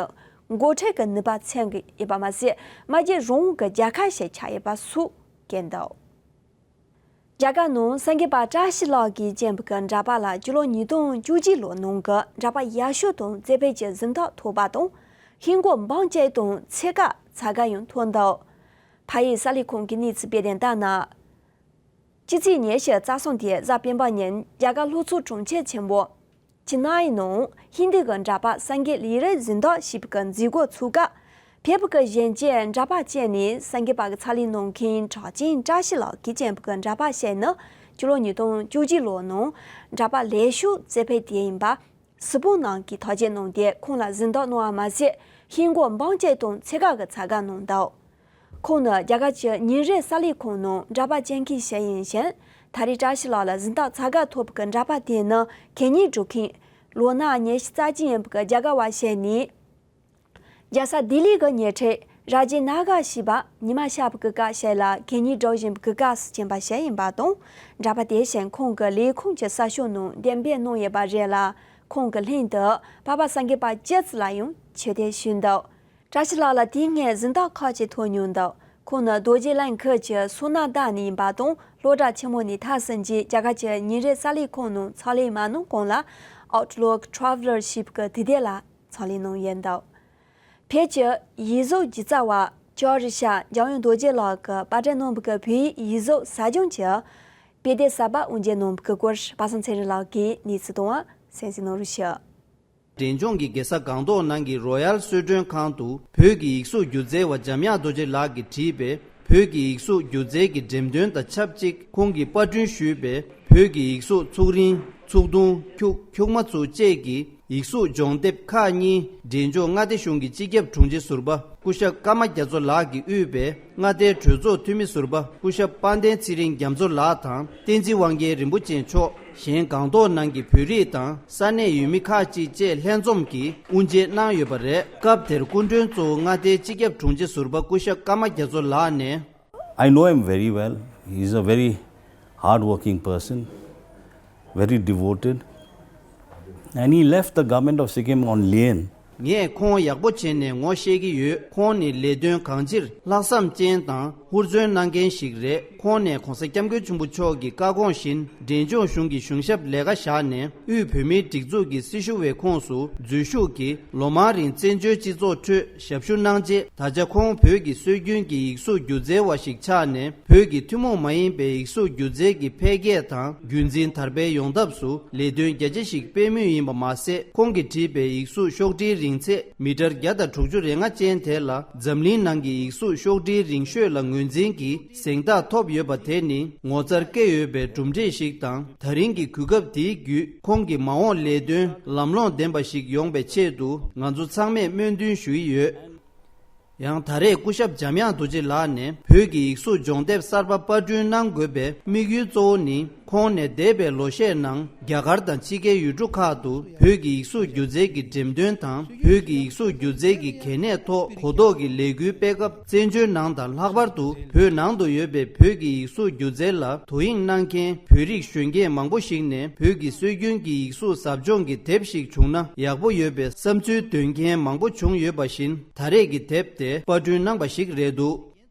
འགོ་ཁྲིད་ཀྱི་ནུས་པ་མཚོན་གྱི་ཡོད་པ་མ་ཟད། མ་རྒྱལ་རང་དབང་གི་རྒྱལ་ཁབ་ཞིག་ཆགས་ཡོད་པ་སོགས་བཀོད་འདུག་རྒྱ་གར་ནང་སངས་རྒྱས་པ་བཀྲ་ཤིས་ལགས་ཀྱིས་བཅས་པའི་གི་འདྲ་པར་ལ་སྤྱི་ལོ་ཉིས་སྟོང་བཅུ་གཅིག་ལོའི་ནང་གི་འདྲ་པར་ཡག་ཤོས་དང་རྩེ་ཕུད་ཀྱི་གཟེངས་རྟགས་ཐོབ་པ་དང་། ཧིན་སྒོར་འབུམ་གཅིག་དང་ཕྱེད་ཀ་ཚད་བརྒལ་ཡང་ཐོབ་འདུག་ཕ་ཡུལ་གསར་ལས་ཁང་གི་གནས་ཚུལ་སྤེལ་དོན་ལྟར་ན། སྤྱི་ཚེས་ཉི་ཤུ་རྩ་གསུམ་དེ་གཟའ་སྤེན་པ་ཉིན་རྒྱ་གར་ལྷོ་ཕྱོགས་གྲོང་ཁྱེར་ཆེན་པོ་ཅི་ནའི་ནང་ཧིན་དི་གི་འདྲ་པར་སངས་རྒྱས་ལས་རིགས་གཟེངས་རྟགས་ཞེས་པའི་གི་མཛད་སྒོ་ཚུགས་སྐབས། བོད་པའི་གི་གཞོན་སྐྱེས་འདྲ་པར་བཅས་ནས་སངས་རྒྱས་པ་གི་ཕྱག་ལས་གནང་མཁན་གྲགས་ཅན་བཀྲ་ཤིས་ལགས་ཀྱིས་བཅས་པའི་གི་འདྲ་པར་བཤད་ནི་སྤྱི་ལོ་ཉིས་སྟོང་བཅུ་གཅིག་ལོའི་ནང་འདྲ་པར་ལེགས་ཤོས་རྩེ་ཕུད་དེ་ཡིན་པ། སུ་པོ་ནང་གི་ཐག་བཅད་གནང་སྟེ་ཁོང་ལ་གཟེངས་རྟགས་གནང་བ་མ་ཟད། ཧིན་སྒོར་འབུམ་གཅིག་དང་ཕྱེད་ཀ་གི་ཚད་བརྒལ་གནང་འདུག་ཁོང་ནི་རྒྱ་གར་གྱི་ཉིན་རེའི་གསར་ལས་ཁང་ནང་འདྲ་པར་སྤྱན་འཁེལ་ཞིག་ཡིན་ཞིང་། ད་རེས་བཀྲ་ཤིས་ལགས་ལ་གཟེངས་རྟགས་ཚད་བརྒལ་ཐོབ་པའི་འདྲ་པར་དེ་ནི་གད་སྙིགས་སྒྲུག་མཁན་ལོ་ན་ཉི་ཤུ་རྩ་གཅིག་ཡིན་པའི་རྒྱ་གར་བ་ཞིག་ནས། རྒྱལ་ས་ལྡི་ལི་གི་ཉེ་འཁྲིས་ར་ཇི་ན་གར་ཞེས་པ་ཉི་མ་ཤར་བའི་སྐབས་ཞིག་ལ་གད་སྙིགས་སྒྲུག་བཞིན་པའི་སྐབས་སུ་ཕྱིན་པ་ཞིག་ཡིན་པ་དང་། འདྲ་པར་དེ་བཞིན་ཁོང་གི་ལས་ཁུངས་ཀྱི་གསར་ཤོག་ནང་འདེམས་སྤེལ་གནང་ཡོད་པ་རེད་ལ། ཁོང་གི་ལྷན་དུ་འཕགས་པ་སངས་རྒྱས་པ་བཅུ་ཙམ་ལ་ཡང་ཆོས་དད་ཞུས་འདུག་བཀྲ་ཤིས་ལགས་ལ་དེ་སྔའི་གཟེངས་རྟགས་ཁག་ཅིག་ཐོབ་མྱོང་འདུག་ཁོང་ནི་རྡོ་རྗེ་གླིང་ཁུལ་གྱི་སོ་ན་ད་ནས་ཡིན་པ་དང་། སློབ་གྲྭ་ཆེན་མོ་ནས་མཐར་སོན་རྗེས་རྒྱ་གར་གྱི་ཉིན་རེའི་གསར་ལས་ཁང་ནང་ཕྱག་ལས་མ་གནང་གོང་ལ་Outlook Traveler ཞེས་པའི་དུས་དེབ་ལ་ཕྱག་ལས་གནང་ཡོད་འདུག་བོད་ཀྱི་ཡིག་གཟུགས་སྒྱུ་རྩལ་བ་ཇོ་རི་ཤ་འཇམ་དབྱངས་རྡོ་རྗེ་ལགས་ཀྱིས་པར་སྐྲུན་གནང་བའི་བོད་ཡིག་ཡིག་གཟུགས་ཟབ་སྦྱོང་གི་དཔེ་དེབ་གསར་པ་དབུ་འབྱེད་གནང་བའི་སྐོར་པ་སངས་ཚེ་རིང་ལགས་ཀྱིས་གནས་ཚུལ་དང་གསན་གཟིགས་གནང་རོགས་ཞུ། འབྲས་ལྗོངས་ཀྱི་རྒྱལ་ས་སྒང་ཏོག་ནང་གི་རོ་ཡལ་གསོལ་མགྲོན་ཁང་དུ་བོད་ཀྱི་ཡིག་གཟུགས་སྒྱུ་རྩལ་བ་འཇམ་དབྱངས་རྡོ་རྗེ་ལགས་ཀྱིས་བྲིས་པའི་བོད་ཀྱི་ཡིག་གཟུགས་སྒྱུ་རྩལ་གྱི་འགྲེམས་སྟོན་དང་ཆབས་ཅིག་ཁོང་གིས་པར་སྐྲུན་ཞུས་པའི་བོད་ཀྱི་ཡིག་གཟུགས་ཚུགས་རིང་། ཚུགས་ཐུང་། ཁྱུག་ཁྱུག་མ་ཚུགས་བཅས་ཀྱི་ཡིག་གཟུགས་སྦྱོང་དེབ་ཁག་གཉིས་འབྲས་ལྗོངས་མངའ་སྡེ་གཞུང་གི་སྤྱི་ཁྱབ་དྲུང་ཆེ་ཟུར་པ་སྐུ་ཞབས་ཀརྨ་རྒྱ་མཚོ་ལགས་ཀྱིས་དབུས་པའི་མངའ་སྡེའི་གྲོས་ཚོགས་འཐུས་མི་ཟུར་པ་སྐུ་ཞབས་དཔལ་ལྡན་ཚེ་རིང་རྒྱ་མཚོ་ལགས་དང་བསྟན་འཛིན་དབང་རྒྱལ་རིན་པོ་ཆེ་མཆོག་གཞན་སྒང་ཏོག་ནང་གི་བོད་རིགས་དང་ས་གནས་ཡུལ་མི་ཁག་ཅིག་བཅས་ལྷན་འཛོམས་ཀྱིས་དབུ་འབྱེད་གནང་ཡོད་པ་རེད། སྐབས་དེར་སྐུ་མགྲོན་གཙོ་བོ་མངའ་སྡེའི་སྤྱི་ཁྱབ་དྲུང་ཆེ་ཟུར་པ་སྐུ་ཞབས་ཀརྨ་རྒྱ་མཚོ་ལགས་ནས། I know him very well. He's a very hard-working person, very devoted, and he left the government of Sikkim on loan. ངས་ཁོང་ཡག་པོ་བྱས་ནས་ངོ་ཤེས་ཀྱི་ཡོད། ཁོང་ནི་ལས་དོན་གང་ཅིར་ལྷག་བསམ་ཅན་དང་ཧུར་བརྩོན་གནང་མཁན་ཞིག་རེད། ཁོང་ནས་༧གོང་ས་༧སྐྱབས་མགོན་ཆེན་པོ་མཆོག་གི་བཀའ་དགོངས་བཞིན་འབྲས་ལྗོངས་གཞུང་གི་གཞུང་ཞབས་ལས་ཀ་བཞག་ནས་དབུས་བོད་མིའི་སྒྲིག་འཛུགས་ཀྱི་སྲི་ཞུ་བའི་ཁོངས་སུ་འཛུལ་ཞུགས་ཀྱིས་ལོ་མང་རིང་བཙན་བྱོལ་སྤྱི་ཚོགས་ཁྲོད་ཞབས་ཞུ་གནང་རྗེས། ད་ཆ་ཁོང་བོད་ཀྱི་སྲོལ་རྒྱུན་གྱི་ཡིག་གཟུགས་སྒྱུ་རྩལ་བ་ཞིག་ཆགས་ནས། བོད་ཀྱི་ཐུན་མོང་མ་ཡིན་པའི་ཡིག་གཟུགས་སྒྱུ་རྩལ་གྱི་འཕེལ་རྒྱས་དང་རྒྱུན་འཛིན་དར་སྤེལ་ཡོང་ཐབས་སུ་ལས་དོན་རྒྱ་ཆེ་ཞིག་སྤེལ་མུས་ཡིན་པ་མ་ཟད། ཁོང་གིས་བྲིས་པའི་ཡིག་གཟུགས་ཤོག་དྲིལ་རིང་ཚད་མི་ཊར་བརྒྱ་དང་དྲུག་ཅུ་རེ་ལྔ་ཅན་དེ་ལ་འཛམ་གླིང་ནང་གི་ཡིག་གཟུགས་ཤོག་དྲིལ་རིང་ཤོས་ལ་ངོས་འཛིན་གྱི་གཟེངས་རྟགས་ཐོབ་ཡོད་པ་དེ་ནི་ངོ་མཚར་སྐྱེ་ཡོད་པའི་གྲུབ་འབྲས་ཤིག་དང་། ད་རིང་གི་གོ་སྐབས་འདིའི་བརྒྱུད་ཁོང་གི་མ་འོངས་ལས་དོན་ལམ་ལྷོང་ལྡན་པ་ཞིག་ཡོང་བའི་ཆེད་དུ་ང་ཚོ་ཚང་མས་སྨོན་འདུན་ཞུ་ཡི་ཡོད། ཡང་ད་རེས་སྐུ་ཞབས་འཇམ་དབྱངས་རྡོ་རྗེ་ལགས་ནས་བོད་ཀྱི་ཡིག་གཟུགས་སྦྱོང་དེབ་གསར་པ་པར་སྐྲུན་གནང་དགོས་པའི་དམིགས་ཡུལ་གཙོ་བོ་ནི། ཁོང་ནས་འདས་པའི་ལོ་ཤས་ནང་རྒྱ་གར་དང་ཕྱི་རྒྱལ་ཡུལ་གྲུ་ཁག་ཏུ་བོད་ཀྱི་ཡིག་གཟུགས་སྒྱུ་རྩལ་གྱི་འགྲེམས་སྟོན་དང་། བོད་ཀྱི་ཡིག་གཟུགས་སྒྱུ་རྩལ་གྱི་གལ་གནད་ཐོག་གོ་རྟོགས་ཀྱི་ལས་འགུལ་སྤེལ་སྐབས། བཙན་བྱོལ་ནང་དང་ལྷག་པར་དུ་བོད་ནང་དུ་ཡོད་པའི་བོད་ཀྱི་ཡིག་གཟུགས་སྒྱུ་རྩལ་ལ་དོ་དབྱིངས་གནང་མཁན་བོད་རིགས་གཞོན་སྐྱེས་མང་པོ་ཞིག་ནས་བོད་ཀྱི་སྲོལ་རྒྱུན་གྱི་ཡིག་གཟུགས་ཟབ་སྦྱོང་གི་དེབ་ཞིག་བྱུང་ན་ཡག་པོ་ཡོད་པའི་བསམ་ཚུལ་འདོན་མཁན་མང་པོ་བྱུང་ཡོད་པ་བཞིན། ད་རེས་ཀྱི་དེབ་དེ་པར་སྐྲུན་གནང་པ་ཞིག་རེད་འདུག་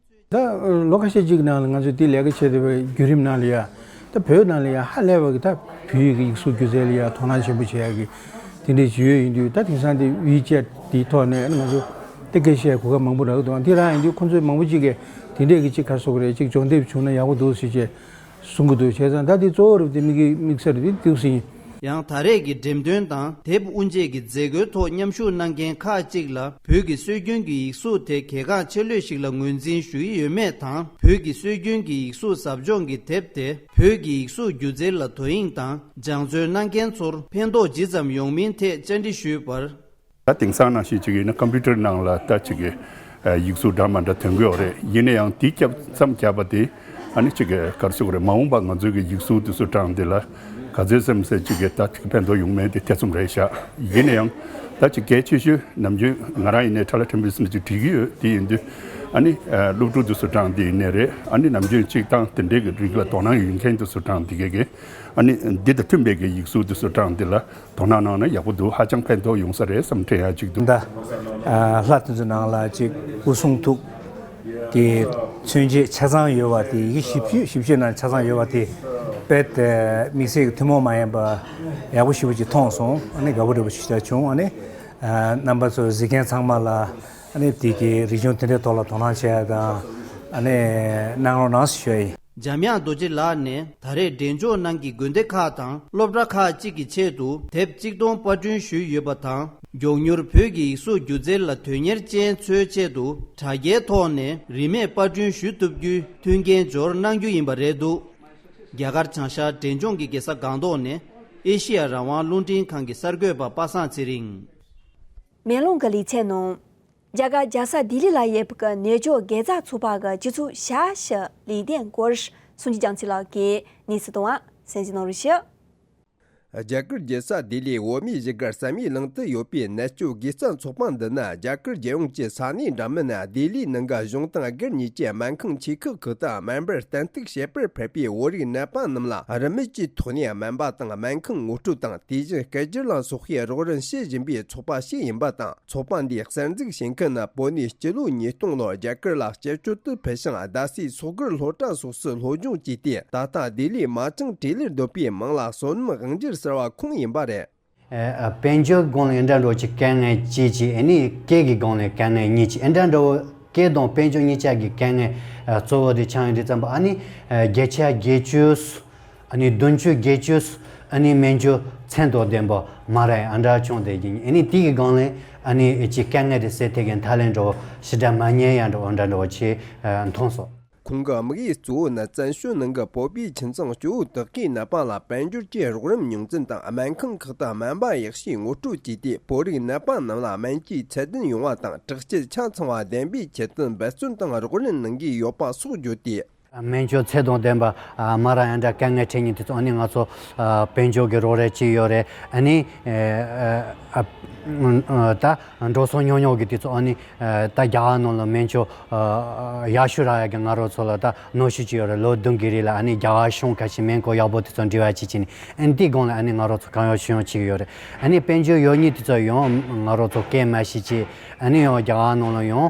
ད་ལོ་ཁ་ཤས་ཅིག་ནང་ལ་ང་ཚོས་དེ་ལས་ཀ་བྱས་བསྡད་པའི་བརྒྱུད་རིམ་ནང་ལ་ཡ། ད་བོད་ནང་ལ་ཡ་ཧ་ལས་པ་གི་ད་བོད་ཡིག་གི་ཡིག་གཟུགས་སྒྱུ་རྩལ་ལ་ཡ་དོ་སྣང་ཆེན་པོ་བྱེད་ཡ་གི་དེ་འདྲའི་ཇི་ཡོད་ཡིན་དུས། ད་དེང་སང་དེ་ཝི་ཅེ་ཊི་དེའི་ཐོག་ནས་ང་ཚོ་དེ་སྐད་བཤད་གོ་སྐབས་མང་པོ་རག་གི་འདུག་དེ་རང་ཡིན་དུས་ཁོང་ཚོས་མང་པོ་ཅིག་གིས་དེ་འདྲས་ཀྱི་ཅིག་ག་རེ་ཟེར་དགོས་རེད། ཅིག་སྦྱོང་དེབ་བྱུང་ན་ཡག་པོ་འདུག་ཟེར་བྱས་གསུང་གི་འདུག་བྱས་ཙང་ད་དེ་གཙོ་བོ་རུ་དེ་དམིགས་དམིགས་བསལ་རུ་དེ་འདུག་སེ་ཡིན། ཡང་ད་རེས་ཀྱི་འགྲེམས་སྟོན་དང་དེབ་དབུ་འབྱེད་ཀྱི་མཛད་སྒོའི་ཐོག་མཉམ་ཞུགས་གནང་མཁན་ཁག་ཅིག་ལ་བོད་ཀྱི་སྲོལ་རྒྱུན་གྱི་ཡིག་གཟུགས་དེ་གལ་འགངས་ཆེ་ལོས་ཤིག་ལ་ངོས་འཛིན་ཞུ་ཡི་ཡོད་མེད་དང་། བོད་ཀྱི་སྲོལ་རྒྱུན་གྱི་ཡིག་གཟུགས་ཟབ་སྦྱོང་གི་དེབ་དེ་བོད་ཀྱི་ཡིག་གཟུགས་སྒྱུ་རྩལ་ལ་དོ་དབྱིངས་དང་སྦྱང་བརྩོན་གནང་མཁན་ཚོར་ཕན་ཐོགས་ཇི་ཙམ་ཡོང་མིན་ཐད་བཅར་འདྲི་ཞུས་པར། ད་དེང་སང་ནང་བཞིན་ཅིག་ཡིན་ན་ཀམ་པུ་ཊར་ནང་ལ་ད་ཅིག་གི་ཡིག་གཟུགས་འདྲ་མི་འདྲ་ཐོན་གི་ཡོད་རེད། ཡིན་ན་ཡང་དེ་རྒྱབ་མཚམས་བརྒྱབ་པ་དེ་ ཨ་ནི་གཅིག་གི་ག་རེ་ཟེར་དགོས་རེད། མ་འོངས་པ་ང་ཚོའི་གི་ཡིག་གཟུགས་དེ་ཚོ་དྲངས་དེ་ལ་ག་ཚོད་ཙམ་ཟེར་གཅིག་གི་ད་གཅིག་ཕན་ཐོགས་ཡོང་མེད་དེ་ཐེ་ཚོམ་རེད་ཤག་ཡིན་ན་ཡང་ད་གཅིག་གལ་ཆེ་ཤོས་ནམ་རྒྱུན་ང་རང་ཡིན་ནའི་ཁྲ་ལ་ཕྲན་བུ་ཙམ་ཅིག་བྲིས་ཀྱི་ཡོད། དེ་ཡིན་དུས་ཨ་ནི་སློབ་ཕྲུག་དེ་ཚོ་དྲངས་དེ་ཡིན་ནའི་རེད། ཨ་ནི་ནམ་རྒྱུན་གཅིག་དང་དེ་འདྲའི་གི་རིགས་ལ་དོ་སྣང་ཡོད་མཁན་དེ་ཚོ་དྲངས་དེ་གས་གི་ཨ་ནི་འདི་དང་མཐུན་པའི་གི་ཡིག་གཟུགས་དེ་ཚོ་དྲངས་དེ་ལ་དོ་སྣང་གནང་ན་ཡག་པོ་འདུག་ཧ་ཅང་ཕན་ཐོགས་ཡོང་ས་རེད་བསམ་དྲན་ཡག་ཅིག་འདུག་ད་ལྷ་དེ་ཚོའི་ནང་ལ་ཅིག་སྐུ་གསུང་ཐུགས་ཀྱི་མཚོན་བྱེད་ཆ་ཚང་ཡོད་པ་དེ། ཡི་གེ་ཞིབ་ཞིབ་ཞིབ་ཞིབ་ནང་ཆ་ཚང་ཡོད་པ་དེ་དཔེ་དེ་དམིགས་བསལ་གྱི་ཐུན་མོང་མ་ཡིན་པ་ཡག་པོ་ཞེ་པོ་ཅིག་མཐོང་སོང་། ཨ་ནི་དགའ་པོ་འདྲ་པོ་ཞིག་བྱུང་། ཨ་ནི་རྣམ་པ་ཚོ་གཟིགས་མཁན་ཚང་མ་ལ་ཨ་ནི་དེ་གི་རིག་གཞུང་དེ་འདྲའི་ཐོག་ལ་དོ་སྣང་བྱེད་ཡ་དང་ཨ་ནི་གནང་རོགས་གནང་ཞུ་ཡ་ཡིན། འཇམ་དབྱངས་རྡོ་རྗེ་ལགས་ནས་ད་རེས་འབྲེལ་འཇོག་གནང་གི་དགོན་སྡེ་ཁག་དང་སློབ་གྲྭ་ཁག་ཅིག་གི་ཆེད་དུ་དེབ་གཅིག་སྟོང་པར་སྐྲུན་ཞུས་ཡོད་པ་དང་། མགྱོགས་མྱུར་བོད་ཀྱི་ཡིག་གཟུགས་སྒྱུ་རྩལ་ལ་དོན་གཉེར་ཅན་ཚོའི་ཆེད་དུ་དྲ་རྒྱའི་ཐོག་ནས་རིན་མེད་པར་སྐྲུན་ཞུ་ཐུབ་རྒྱུའི་མཐུན་རྐྱེན་སྦྱོར་གནང་རྒྱུ་ཡིན་པ་རེད་འདུག་རྒྱ་གར་བྱང་ཤར་འབྲས་ལྗོངས་ཀྱི་རྒྱལ་ས་སྒང་ཏོག་ནས་ཨེ་ཤེ་ཡ་རང་དབང་རླུང་འཕྲིན་ཁང་གི་གསར་འགོད་པ་པ་སངས་ཚེ་རིང་། མེ་ལོང་གི་ལེ་ཚན་ནང་། རྒྱ་གར་རྒྱལ་ས་ལྡི་ལི་ལ་ཡོད་པའི་ནུབ་ཕྱོགས་དགེ་རྩ་ཚོགས་པ་གི་སྤྱི་ཚོགས་ཞབས་ཞུ་ལས་དོན་སྐོར་སུམ་ཅུ་རྒྱང་ཚིག་ལགས་ཀྱིས་གནས་ཚུལ་བཏང་བ་གསན་གཟིགས་གནང་རོགས་ཞུ། རྒྱ་གར་རྒྱལ་ས་ལྡི་ལིའི་བོད་མིའི་བཞུགས་སྒར་བསམ་ཡས་གླིང་དུ་ཡོད་པའི་ནུབ་ཕྱོགས་དགེ་རྩ་ཚོགས་པ་འདི་ནི་རྒྱ་གར་རྒྱལ་ཡོངས་ཀྱི་ས་གནས་འདྲ་མིན་ལྡི་ལིའི་ནང་གི་གཞུང་དང་སྒེར་གཉིས་ཀྱི་སྨན་ཁང་ཆེ་ཁག་ཁག་དང་སྨན་པར་བསྟེན་གཏུག་བྱེད་པར་ཕེབས་པའི་བོད་རིགས་ནད་པ་རྣམས་ལ་རིན་མེད་ཀྱི་ཐོག་ནས་སྨན་པ་དང་སྨན་ཁང་ངོ་སྤྲོད་དང་དེ་བཞིན་སྐད་སྒྱུར་ལ་སོགས་པའི་རོགས་རམ་བྱེད་བཞིན་པའི་ཚོགས་པ་ཞིག་ཡིན་པ་དང་། ཚོགས་པ་འདིའི་གསར་འཛུགས་བྱེད་མཁན་ནི་བོད་ནས་སྤྱི་ལོ་ཉིས་སྟོང་ལོར་རྒྱ་གར་ལ་སྐྱབས་བཅོལ་དུ་ཕེབས་ཤིང་། རྡ་སའི་སོ་སྒར་སློབ་གྲྭ་སོགས་སུ་སློབ་སྦྱོང་བྱས་ཏེ། ད་ལྟ་ལྡི་ལིའི་མ་ཅང་ཊི་ལིར་སྡོད་པའི་མིང་ལ་བསོད་ནམས་དབང་སྒྱུར་ཟེར་བ་ཁོང་ཡིན་པ་རེད། ཨ། དཔལ་འབྱོར་སྒང་ལ་འདྲ་འདྲ་བོ་ཅིག་དཀའ་ངལ་ཅིག་ཅིག་ཨ་ནི་སྐད་ཀྱི་སྒང་ལ་དཀའ་ངལ་གཉིས་ཅིག་ཨ་འདྲ་འདྲ་བོ། སྐད་དང་དཔལ་འབྱོར་གཉིས་ཆ་གི་དཀའ་ངལ་ཨ་གཙོ་བོ་དེ་ཆགས་ཡོང་དུས་ཙམ་པ། ཨ་ནི་ཨ་བརྒྱ་ཆ་བརྒྱད་ཅུ། ཨ་ནི་བདུན་ཅུ་བརྒྱད་ཅུ། ཨ་ནི་སྨན་བཅོས་ཚད་དང་ལྡན་པ་མ་རག་ཡ་འདྲ་བྱུང་དེ་ཡིན། ཨ་ནི་དེ་གི་སྒང་ལ་ཨ་ནི་ཅིག་དཀའ་ངལ་དེ་སེལ་ཐུབ་མཁན་ཐབས་ལམ་འདྲ་བོ་ཞེ་དྲག་མ་རྙེད་ཡ་འདྲ་བོ་འདྲ་འདྲ་བོ་ཅིག་ཨ་མཐོང་སོང་། ཁོང་གི་དམིགས་ཡུལ་གཙོ་བོ་ནི་བཙན་བྱོལ་ནང་གི་བོད་པའི་ཁྱིམ་ཚང་སྐྱོ་བོ་དག་གིས་ནད་པ་ལ་དཔལ་འབྱོར་གྱི་རོགས་རམ་ཉུང་འཛིན་དང་། སྨན་ཁང་ཁག་ཏུ་སྨན་པ་ཡག་ཤོས་ངོ་སྤྲོད་བྱས་ཏེ། བོད་རིགས་ནད་པ་རྣམས་ལ་སྨན་བཅོས་ཚད་ལྡན་ཡོང་བ་དང་། དྲག་སྐྱེད་ཆ་ཚང་བ་ལྡན་པའི་ཆེད་དུ་འབད་བརྩོན་དང་རོགས་རམ་གནང་གི་ཡོད་པ་སོགས་བརྗོད་དེ། སྨན་བཅོས་ཚད་དང་ལྡན་པ་མ་རག་ཡ་འདྲ་དཀའ་ངལ་འཕྲད་མཁན་དེ་ཚོ་ཨ་ནི་ང་ཚོ་དཔལ་འབྱོར་གྱི་རོགས་རེས་བྱས་ཡོད་རེད། ཨ་ནི་ད་འགྲོ་སོང་ཉུང་ཉུང་གི་དེ་ཚོ་ཨ་ནི་ད་རྒྱ་གར་ནང་ལ་སྨན་བཅོས་ཡག་ཤོས་རག་ཡ་གི་ང་རང་ཚོ་ལ་ད་གནོན་ཤུགས་ཅིག་ཡོད་རེད། ལོ་བདུན་གྱི་རིང་ལ་ཨ་ནི་རྒྱ་གར་གཞུང་ཁ་ཤས་སྨན་ཁང་ཡག་པོ་དེ་ཚོ་འབྲེལ་བ་བྱས་བྱས་ནས་ཨ་ནི་དེའི་སྒང་ལ་ཨ་ནི་ང་རང་ཚོ་གང་ཡོང་ཅི་ཡོང་བྱེད་ཀྱི་ཡོད་རེད། ཨ་ནི་དཔལ་འབྱོར་ཡོད་མཁན་དེ་ཚོ་ཡང་ང་རང་ཚོ་སྐད་མ་ཤེས་ཅིག་ཨ་ནི་ཡང་རྒྱ་གར་ནང་ལ་ཡང་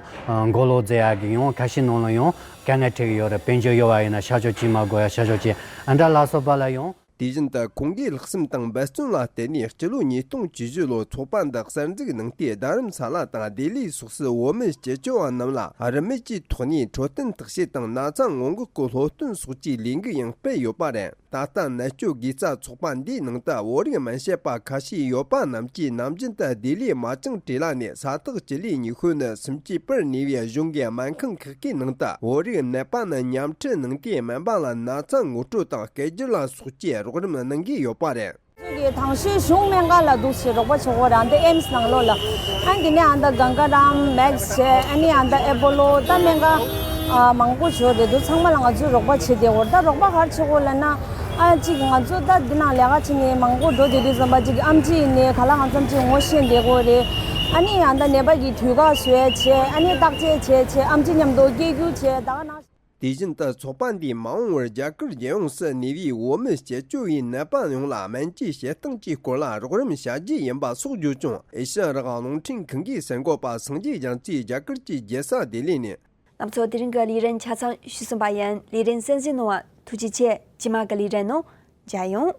མགོ་ལོག་མཛད་ཡག་གི་ཡང་ཁ་ཤས་ནང་ལ་ཡང་དཀའ་ངལ་འཕྲད་ཀྱི་ཡོད་རེད། དཔལ་འབྱོར་ཡོད་པ་ཡིན་ན་ཤར་ཕྱོགས་ཅིག་མ་དགོས་ཡ་ཤར་ཕྱོགས་ཅིག་ཨ་འདྲ་ལ་སོགས་པ་ལ་ཡང་། དེ་བཞིན་དུ་ཁོང་གིས་ལྷག་བསམ་དང་འབད་བརྩོན་ལ་བརྟེན་ནས་སྤྱི་ལོ་ཉིས་སྟོང་བཅུ་བཞི་ལོར་ཚོགས་པ་འདི་གསར་འཛུགས་གནང་སྟེ། རྡ་རམ་ས་ལ་དང་ལྡི་ལི་སོགས་སུ་བོད་མི་སྤྱི་སྤྱོད་བ་རྣམས་ལ་རིན་མེད་ཀྱི་ཐོག་ནས་འཕྲོད་བསྟེན་བརྟག་དཔྱད་དང་ན་ཚ་སྔོན་འགོག་གི་སློབ་སྟོན་སོགས་ཀྱི་ལས་འགུལ་ཡང་སྤེལ་ཡོད་པ་རེད། ད་ལྟ་ནད་བཅོས་དགེ་རྩ་ཚོགས་པ་འདིའི་ནང་དུ་བོད་རིགས་སྨན་དཔྱད་པ་ཁ་ཤས་ཡོད་པ་རྣམས་ཀྱིས་ནམ་རྒྱུན་དུ་ལྡི་ལིའི་མ་ཅང་ཊི་ལ་ནས་ས་ཐག་སྤྱི་ལེ་ཉི་ཤུ་ནས་སུམ་ཅུ་བར་གནས་པའི་གཞུང་གི་སྨན་ཁང་ཁག་གི་ནང་དུ་བོད་རིགས་ནད་པ་རྣམས་མཉམ་ཁྲིད་གནང་སྟེ། སྨན་པ་ལ་ན་ཚ་ངོ་སྤྲོད་དང་སྐད་སྒྱུར་ལ་སོགས་ཀྱི་རོགས་རམ་གནང་གི་ཡོད་པ་རེད། ཚོད་ཀྱི་དང་ཤོས་གཞུང་སྨན་ཁང་ལ་འདུག་སེ་རོགས་པ་བྱེད་དགོས་རེད། ཨ་ནི་ཨེམ་སི་ནང་ལོགས་ལ། ཨ་ནི་དེ་ནས་ཨ་ནི་གངྒཱ་རམ་མེག་སི་བྱས། ཨ་ནི་ཨ་ནི་ཨེ་པོ་ལོ། ད་སྨན་ཁང་ཨ་མང་པོ་ཡོད་རེད་འདུག་ཚང་མ་ལ་ང་ཚོས་རོགས་པ་བྱེད་བསྡད་ཡོད་རེད། ད་རོགས་པ་ག་རེ་བྱེད་དགོས་ལབ་ན། ཨ་གཅིག་ང་ཚོ་ད་འདི་ནང་ལས་ཀ་བྱེད་མཁན་མང་པོ་འགྲོ་བསྡད་དུས་ཙམ་པ། གཅིག་ཨེམ་ཆི་ཡིན་ནའི་ག་ལ་གང་འཚམ་ཅིག་ངོ་ཤེས་བསྡད་ཡོད་རེད། ཨ་ནི་ཨ་ནི་ནད་པ་གི་དུས་བཀག་བཟོས་བྱས། ཨ་ནི་བརྟག་དཔྱད་བྱས་བྱས། ཨེམ་ཆི་མཉམ་དུ་སྐད་སྒྱུར་བྱས། ད་ག་ནང་། དེ་བཞིན་དུ་ཚོགས་པ་འདིས་མ་འོངས་པར་རྒྱ་གར་རྒྱལ་ཡོངས་སུ་གནས་པའི་བོད་མི་སྤྱི་སྤྱོད་པའི་ནད་པ་ཡོངས་ལ་སྨན་བཅོས་བྱེད་སྟངས་ཀྱི་སྐོར་ལ་རོགས་རམ་བྱ་རྒྱུ་ཡིན་པ་སོགས་བརྗོད་ཀྱང་། ཨེ་ཤ་ཡ་རང་དབང་རླུང་འཕྲིན་ཁང་གི་གསར་འགོད་པ་སངས་རྒྱས་རྒྱ་མཚོས་རྒྱ་གར་གྱི་རྒྱལ་ས་ལྡི་ལི་ནས། རྣམ་ཚོ་དེ་རིང་གི་ལས་རིམ་ཆ་ཚང་ཞུས་ཟིན་པ་ཡིན། ལས་རིམ་གསན་གཟིགས་གནང་བ་ཐུགས་རྗེ་ཆེ། རྗེས་མ་གི་ལས་རིམ་ནང་མཇལ་ཡོང་།